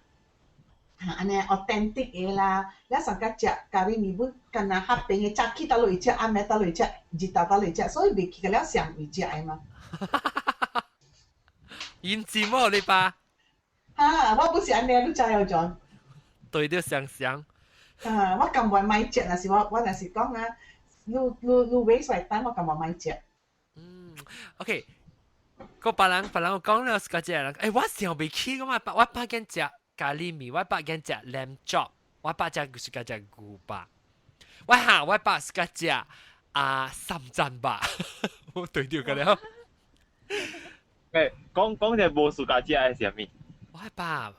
按呢 authentic 的啦，了上較食咖喱麵本，敢若較平的早起倒落去食，暗暝倒落去食，日頭倒落去食，所以袂記得了上位食的嘛。厭戰喎你爸。哈，我不是按呢，你知影 John？對著想想。啊，我甘願買食，若是我若是講啊，你 waste 我 time，我甘願買食。嗯，OK。個別人講了是個這人，欸，我想袂起個嘛，我爸見食咖喱麵，我爸見食 lamb chop，我爸食是個食牛肉，我哈我爸是個食啊三層肉，我對著個了。欸，講講者無 suka 食的是啥物？我爸。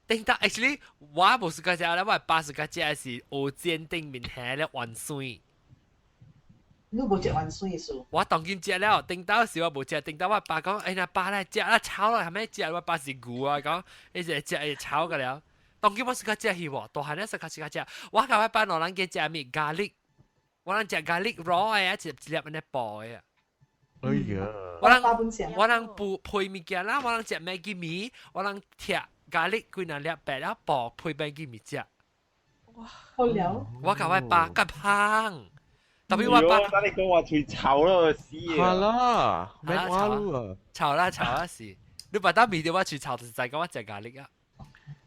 頂到 actually 我無 suka 食咧，我爸 suka 食的是蚵仔煎頂面下咧芫荽。你無食芫荽數？我當今食了，頂到時我無食，頂到我爸講，哎呀爸來食啦，炒啦，係咪食？我爸是牛啊，講，伊就食會炒個了。當今我 suka 食去無，大漢咧 suka 食。我共我爸兩人加食物咖喱，我人食 garlic raw 的，一粒一粒按呢薄的。哎呀！我人不配物件啦，我人食 Maggi 麵，我人拆 garlic 幾若粒白了薄配 Maggi 麵食。哇！好了。我共我爸較胖。特別我爸，等你講話喙臭咯，死啊！係啦，咩話啊？臭啦臭啦是，你把當味道我喙臭，就是在講我食咖喱啊。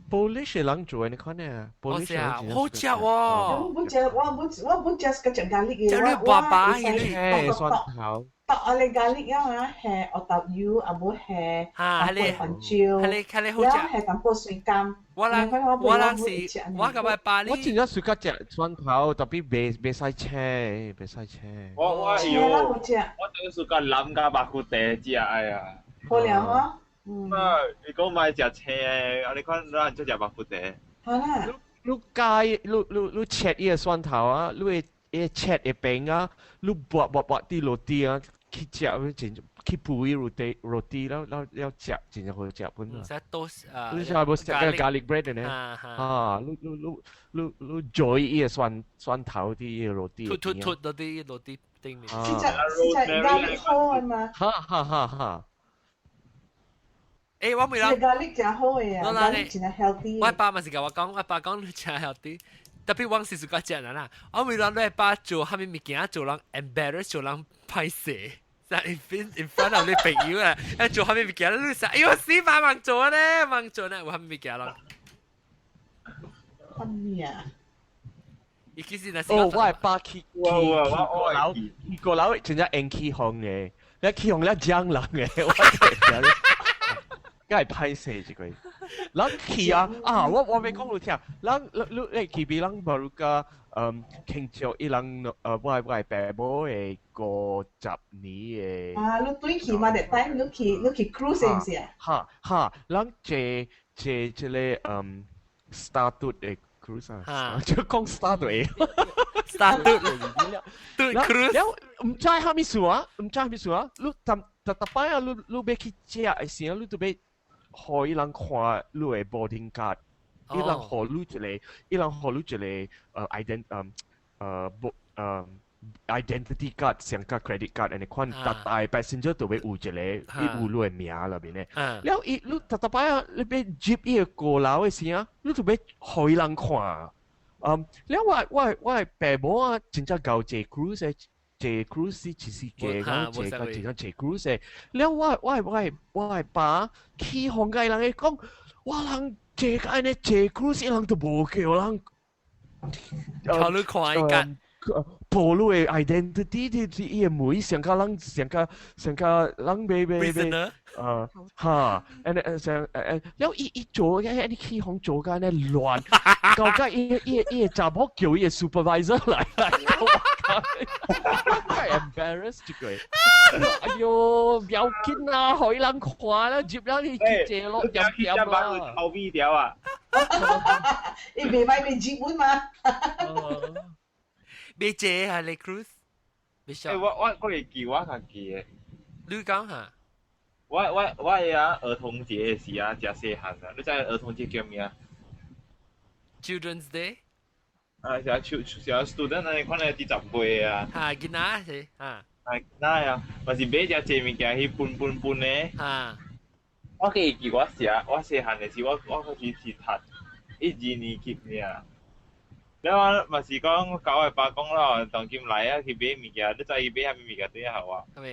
Polish 人做的，你看呢？Polish 好食喎！我唔食，我唔食個食咖喱嘅，食你爸爸迄個蒜頭。剁啊你咖喱啊嘛，係黑豆油，啊無係哈，淡薄番椒，係你係你好食，係淡薄水甘。我人是我共我爸我真正 suka 食蒜頭，特別袂使青，袂使青。我有，我最 suka 南加肉骨茶食哎呀。好了吼。啊！你講莫食青的，啊！你看咱就食肉骨茶。好啦。你加你切伊個蒜頭啊，你會會切會平啊，你抹抹抹啲落地啊，去食真去配肉地肉地，了了了食真正好食本啊。食 toast 啊！你食無食個 garlic bread 呢？啊！你你你你做伊個蒜頭啲肉地。突突突到啲落地頂面。是只是只 garlic 好啊嘛？哈哈哈哈！欸，我每人 garlic 真好嘅啊，garlic 真 healthy。我爸嘛是共我講，我爸講你真 healthy。特別我是 suka 食人啦，我每人你爸做啥物物件做人 embarrass 做人歹勢，在 in front of 你朋友啊，一做啥物物件你想，哎呦死爸忙做咧，忙做咧，有啥物物件咯？啥物啊？伊其實若是哦，我係爸去去過樓，去過樓真正用起風嘅，你起風了講人嘅，我真係。梗係歹勢這個，人去啊啊！我欲講你聽，人你去比人無個嗯慶祝伊人我爸母的50年的。啊，你轉去嘛？that time 你去 cruise 毋是啊？哈哈，人坐坐這個star tour 的 cruise 啊，就講 star 的 star tour 對 cruise。了毋知蝦米事啊？毋知蝦米事啊？你逐逐逐擺啊，你欲去食的時陣，你都欲。予伊人看你的 boarding card，伊人予你一個，伊人予你一個ident identity card 像個 credit card 按呢款，逐大 passenger 都會有一個，伊有你的名內面的。了伊你逐逐擺啊，你欲入伊个高樓的時啊，你就欲予伊人看。了我的爸母啊，真正𠢕坐 cruise 的。坐 cruise 其實過，講坐個真正坐 cruise 的。了我的爸起哄甲伊人講，我人坐甲按呢坐 cruise，伊人都無叫人。靠你看伊間。暴露的 identity 啲伊的門上較人上較上較人欲欲欲哈，按呢上了伊伊做嘅按呢起哄做甲按呢亂，搞甲伊伊伊查某叫伊的 supervisor 來來，我靠，太 embarrassed 這個，哎喲，不要緊啦，予伊人看啦，入了去坐咯，點點啦，臭味條啊，伊袂歹袂日本嘛。未坐啊，你 cruise？欸，我會記我較記的。你講下。我啊兒童節的時啊，誠細漢啊，你知兒童節叫咩啊？Children's Day。啊，是啊，像像 student 按呢款的佇10歲啊。哈，囡仔是哈。啊，囡仔啊，嘛是買誠濟物件去分分分的。我記記我時啊，我細漢的時，我開始是讀1、2年級爾。了我嘛是講九月八講啦，當今來啊去買物件，你知伊買啥物物件對下我？啥物？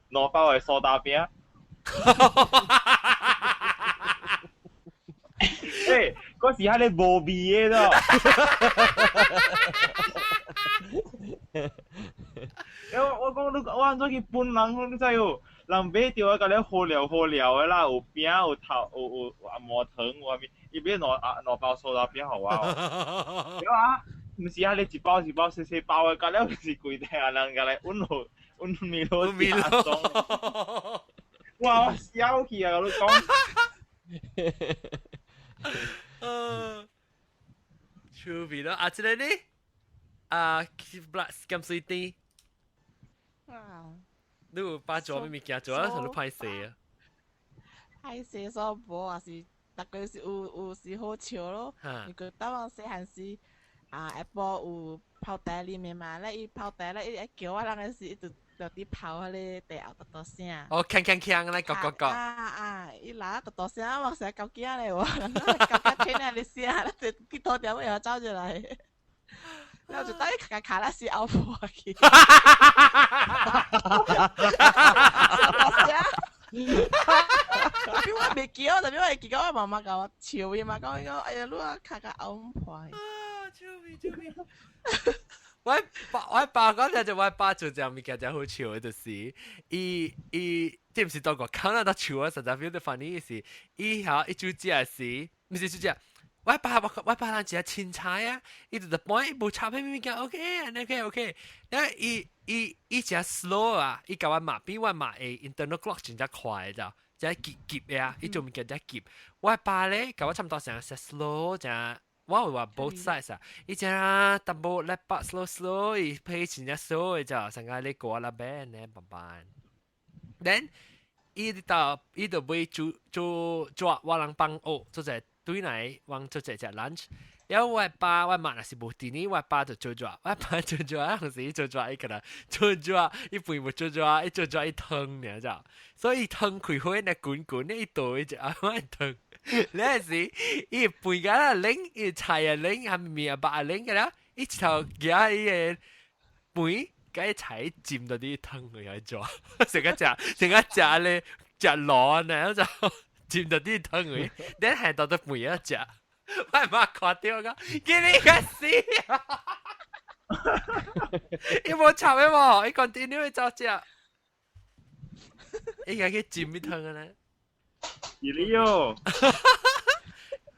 兩包的蘇打餅。欸，嗰時還咧無味的咯。我講你，我按怎去分人，你知無？人買著啊，共你好料好料的啦，有餅有頭有有阿毛糖有啥物，伊買兩包蘇打餅予我。對啊，毋是啊，你一包一包細細包的，到了是規袋人共來阮落阮麵落麵落。哇！我笑去啊，我講。趣味咯，啊，這個呢？啊，鹹水甜。啊！你有把做咩物件做啊？啥都歹勢啊！歹勢所無也是，逐個是有時好笑咯。你覺得我細漢時啊，下晡有泡茶裡面嘛，咧伊泡茶咧，伊會叫我人個時，伊就就佇泡彼個茶後嘟嘟聲。哦，鏘鏘鏘咧，咯咯咯。啊啊！伊來嘟嘟聲，我成日搞驚咧，我搞驚聽咧聲，就去土點尾走入來。然後就等伊卡卡拉是後破去。特別我袂記得，特別我會記得我媽媽共我笑伊嘛，講伊講哎呀，你啊卡卡後破。啊，笑死笑死！我爸講聽就我爸做這物件真好笑的，就是伊伊這毋是當個看到笑啊，實在 feel 得 funny 是，伊嚇伊煮食時，毋是煮食。我爸人食凊彩啊，伊就一般伊無插彼物件，OK，按呢 OK OK。然後伊伊伊誠 slow 啊，伊共我罵比我媽的 internal clock 真正快的，真急急的啊，伊做物件真急。我爸咧，共我差毋多成 slow，誠我有話 both sides 啊，伊誠淡薄來把 slow slow，伊配真正 slow 的就成個咧過啦邊呢，慢慢。Then 伊到伊就買煮煮煮我人幫學，做者。對來往做這隻 lunch，然後我爸我媽若是無佇呢，我爸就做做，我爸做做，有時做做伊可能做做，伊飯無做做，伊做做伊湯爾咋，所以湯開火呢滾滾呢，伊倒伊隻阿媽湯，那時伊飯甲啊冷，伊菜啊冷，還麵啊肉啊冷個啦，伊一頭夾伊個飯，共伊菜浸到佇湯裡來做，成個食成個食咧食螺呢就。浸到啲湯裡，你係到到飯一食，我媽看到講，叫你個死啊！伊無插的無，伊 continue 去走食，伊家去浸啲湯啊呢？是你哦，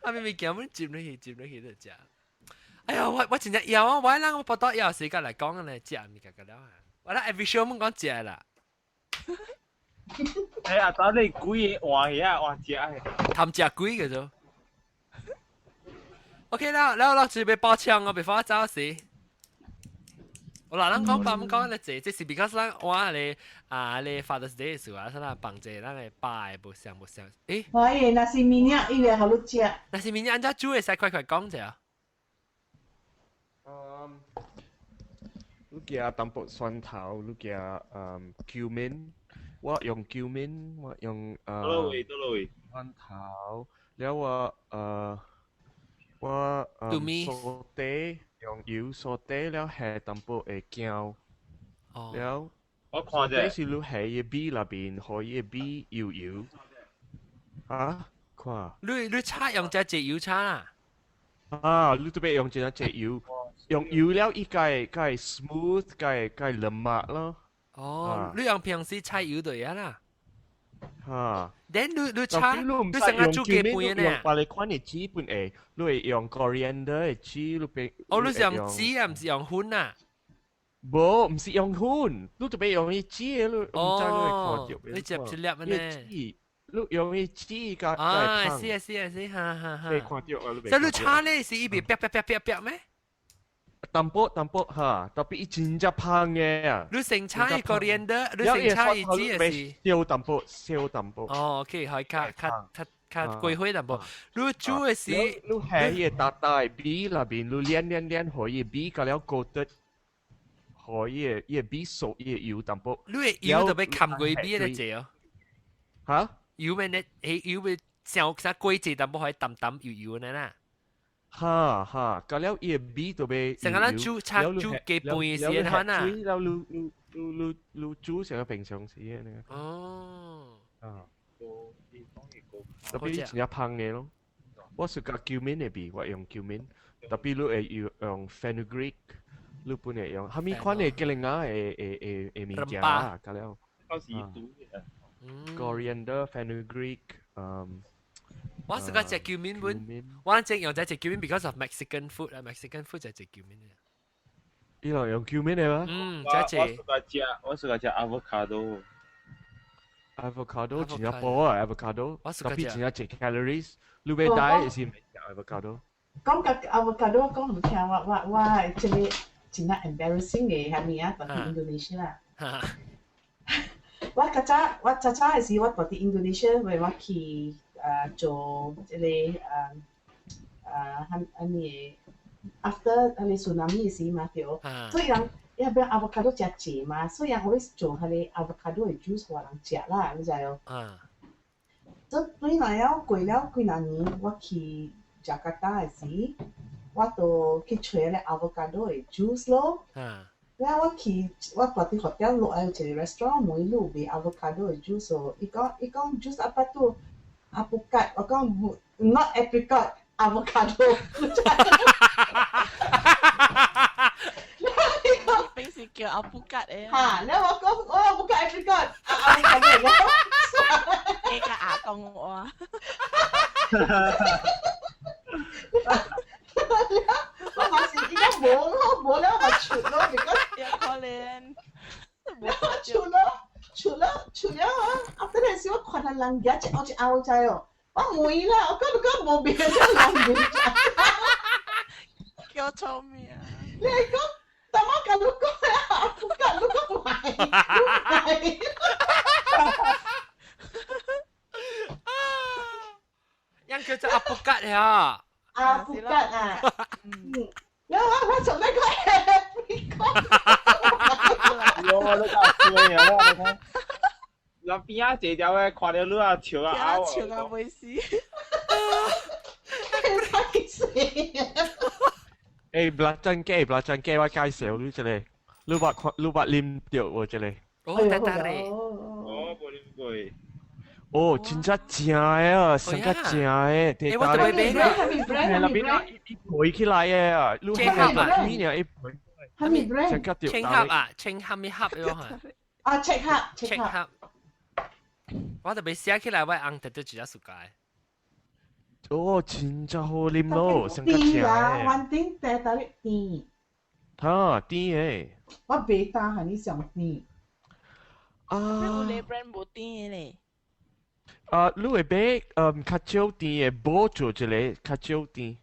啊明明叫阮浸落去，浸落去就食。哎呀，我真正枵啊！我人我報道枵時間來講咧，食物件個了啊！我咧 every show 阮講食啦。欸，阿早你幾個換去啊？換食的。貪食鬼個做。OK 啦，了了，準備爆槍哦，別發走時。我嗱，咱講爸們講咧這，這是 because 咱我咧啊咧 Father's Day 時啊，咱放這咱個爸的無相無相。欸，喂，若是明仔伊會予你食。若是明仔按怎煮會使快快講者。嗯，你加淡薄蒜頭，你加cumin，我用 cumin，我用倒落去，倒落去。蒜頭，了我我蘇地用油蘇地了下淡薄的薑，了我看者是你下伊米內邊，予伊的米油油。啊，看。你炒用只隻油炒啦？啊，你特別用這隻油，用油了伊會會 smooth，會會軟麻咯。哦，你用平時炒油就會啦。哈。 Then 你炒，你成日煮雞飯呢？用別個款的汁本會，你會用 coriander 的汁，你別。哦，你是用汁啊，毋是用粉啊？無，毋是用粉，你特別用伊汁，你毋知你會看著。你接一粒呢？你用伊汁加啊，是啊是啊是，哈哈哈。你看著啊，你。這你炒咧是伊袂煸煸煸煸煸咩？淡薄淡薄哈，特別伊真正芳的啊！你先炒伊 coriander，你先炒伊汁的是燒淡薄，燒淡薄。哦，OK，係較較較較歸火淡薄。你煮的是，你下伊個大大的米內面，你煉煉煉，予伊米加了高得，予伊個伊個米熟，伊個油淡薄。你的油特別冚過米的濟哦。哈？油面咧，迄油面上啥果濟淡薄，予伊淡淡油油的啦。哈哈，加了伊个味就袂。成個咱煮炒煮雞飯時的款啊。了你你你你你煮成個平常時的那個。哦。啊。特別真正芳的咯。我是佮 cumin 的味，我用 cumin，tapi 你會用 fenugreek，你本會用，蝦米款的吉蘭仔的的的的物件啊，加了。Coriander, fenugreek，我是個食 cumin 本，我正用在食 cumin because of Mexican food 啊，Mexican food 就食 cumin 嘅。你用 cumin 的嗎？嗯，我是個食，我是個食 avocado。 avocado 真正補啊，avocado，特別真正濟 calories，你欲 diet 是毋食 avocado。講個 avocado 講唔聽，我我我這個真係 embarrassing 嘅係咪啊？蹛佇 Indonesia 啦。我較早我早早的時，我蹛佇 Indonesia，為我去做這個蝦蝦米 after 彼個 tsunami 的時嘛對，所以人伊邊 avocado 誠濟嘛，所以人 always 做彼個 avocado 的 juice 予人食啦，你知無？啊。這對來了過了幾若年，我去雅加達的時，我就去揣彼個 avocado 的 juice 咯。了我去，我蹛佇 hotel 落來有一個 restaurant 問伊有賣 avocado 的 juice 伊講伊講 juice apa tu apukat，我講 not apricot avocado。平時叫阿布吉的。嚇！了我講我不講 apricot avocado。你個阿公話。我嘛是伊講無咯，無了我出咯，because 有可能。了我出咯，出了出了啊！啊，等陣時我看到人家一拗一拗知哦，我問啦，我講你講無變，這人袂食。叫錯名。你係講，但我共你講啊，我共你講唔係，唔係。樣叫做阿布吉呀。阿布吉啊，嗯，然後我我從那個 apricot。喲，你講衰啊！我睇。那邊仔坐條的，看到你啊笑啊嘔。笑到袂死。歹勢啊！欸，belacan 雞，belacan 雞，我介紹你一個，你捌看，你捌啉著無這個？哦，得得咧。哦，無啉過。哦，真正正的啊，上較正的，欸，我特別買啦。那邊啊，一皮起來的啊，你睇下面啊，一皮。蝦米 brand？青盒啊，青蝦米盒喲哈。啊，青盒，青盒。我特別寫起來，我翁特別真正 suka。哦，真正好啉咯，上較正的。啊，雲頂茶豆甜。哈，甜的。我袂擔係你上甜。啊。有咧 brand 無甜的咧。啊，你會買較少甜的，無做一個較少甜。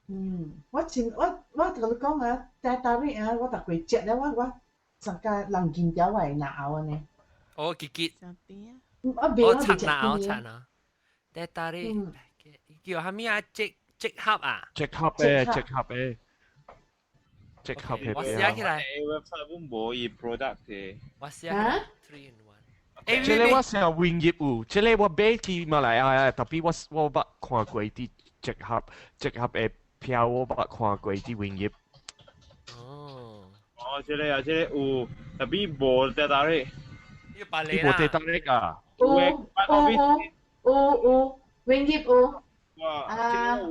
嗯，我真我我共你講啊，teh tarik 啊，我逐過食咧，我我上個人見掉我會嚨喉按呢。哦，結結。我袂我袂食甜。我慘啊！teh tarik 叫蝦米啊？即即盒啊？即盒的，即盒的，即盒的。我寫起來。 website 本無伊 product 的。我寫起來。Three in one。這個我成營業有，這個我買去馬來亞，特別我我捌看過佇集合集合的票，我捌看過佇營業。哦。哦，這個啊，這個有，特別無 teh tarik。你無 teh tarik 啊？有有有有，營業有。啊，有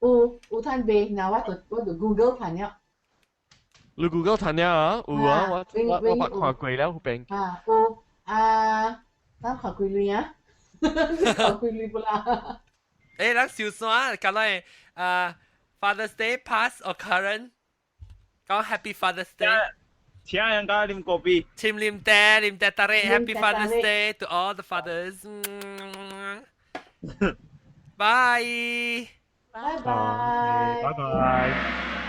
有有趁賣，那我就我就 Google 趁了。你 Google 趁了啊？有啊，我我我捌看過了，嗰邊。啊，有啊，咱看幾鐳啊？看幾鐳不啦？欸，咱收山，講來啊，Father's Day past or current？講 Happy Father's Day。請人家啉咖啡。請啉茶，啉 teh tarik，Happy Father's Day to all the fathers。 Bye. 拜拜。拜拜。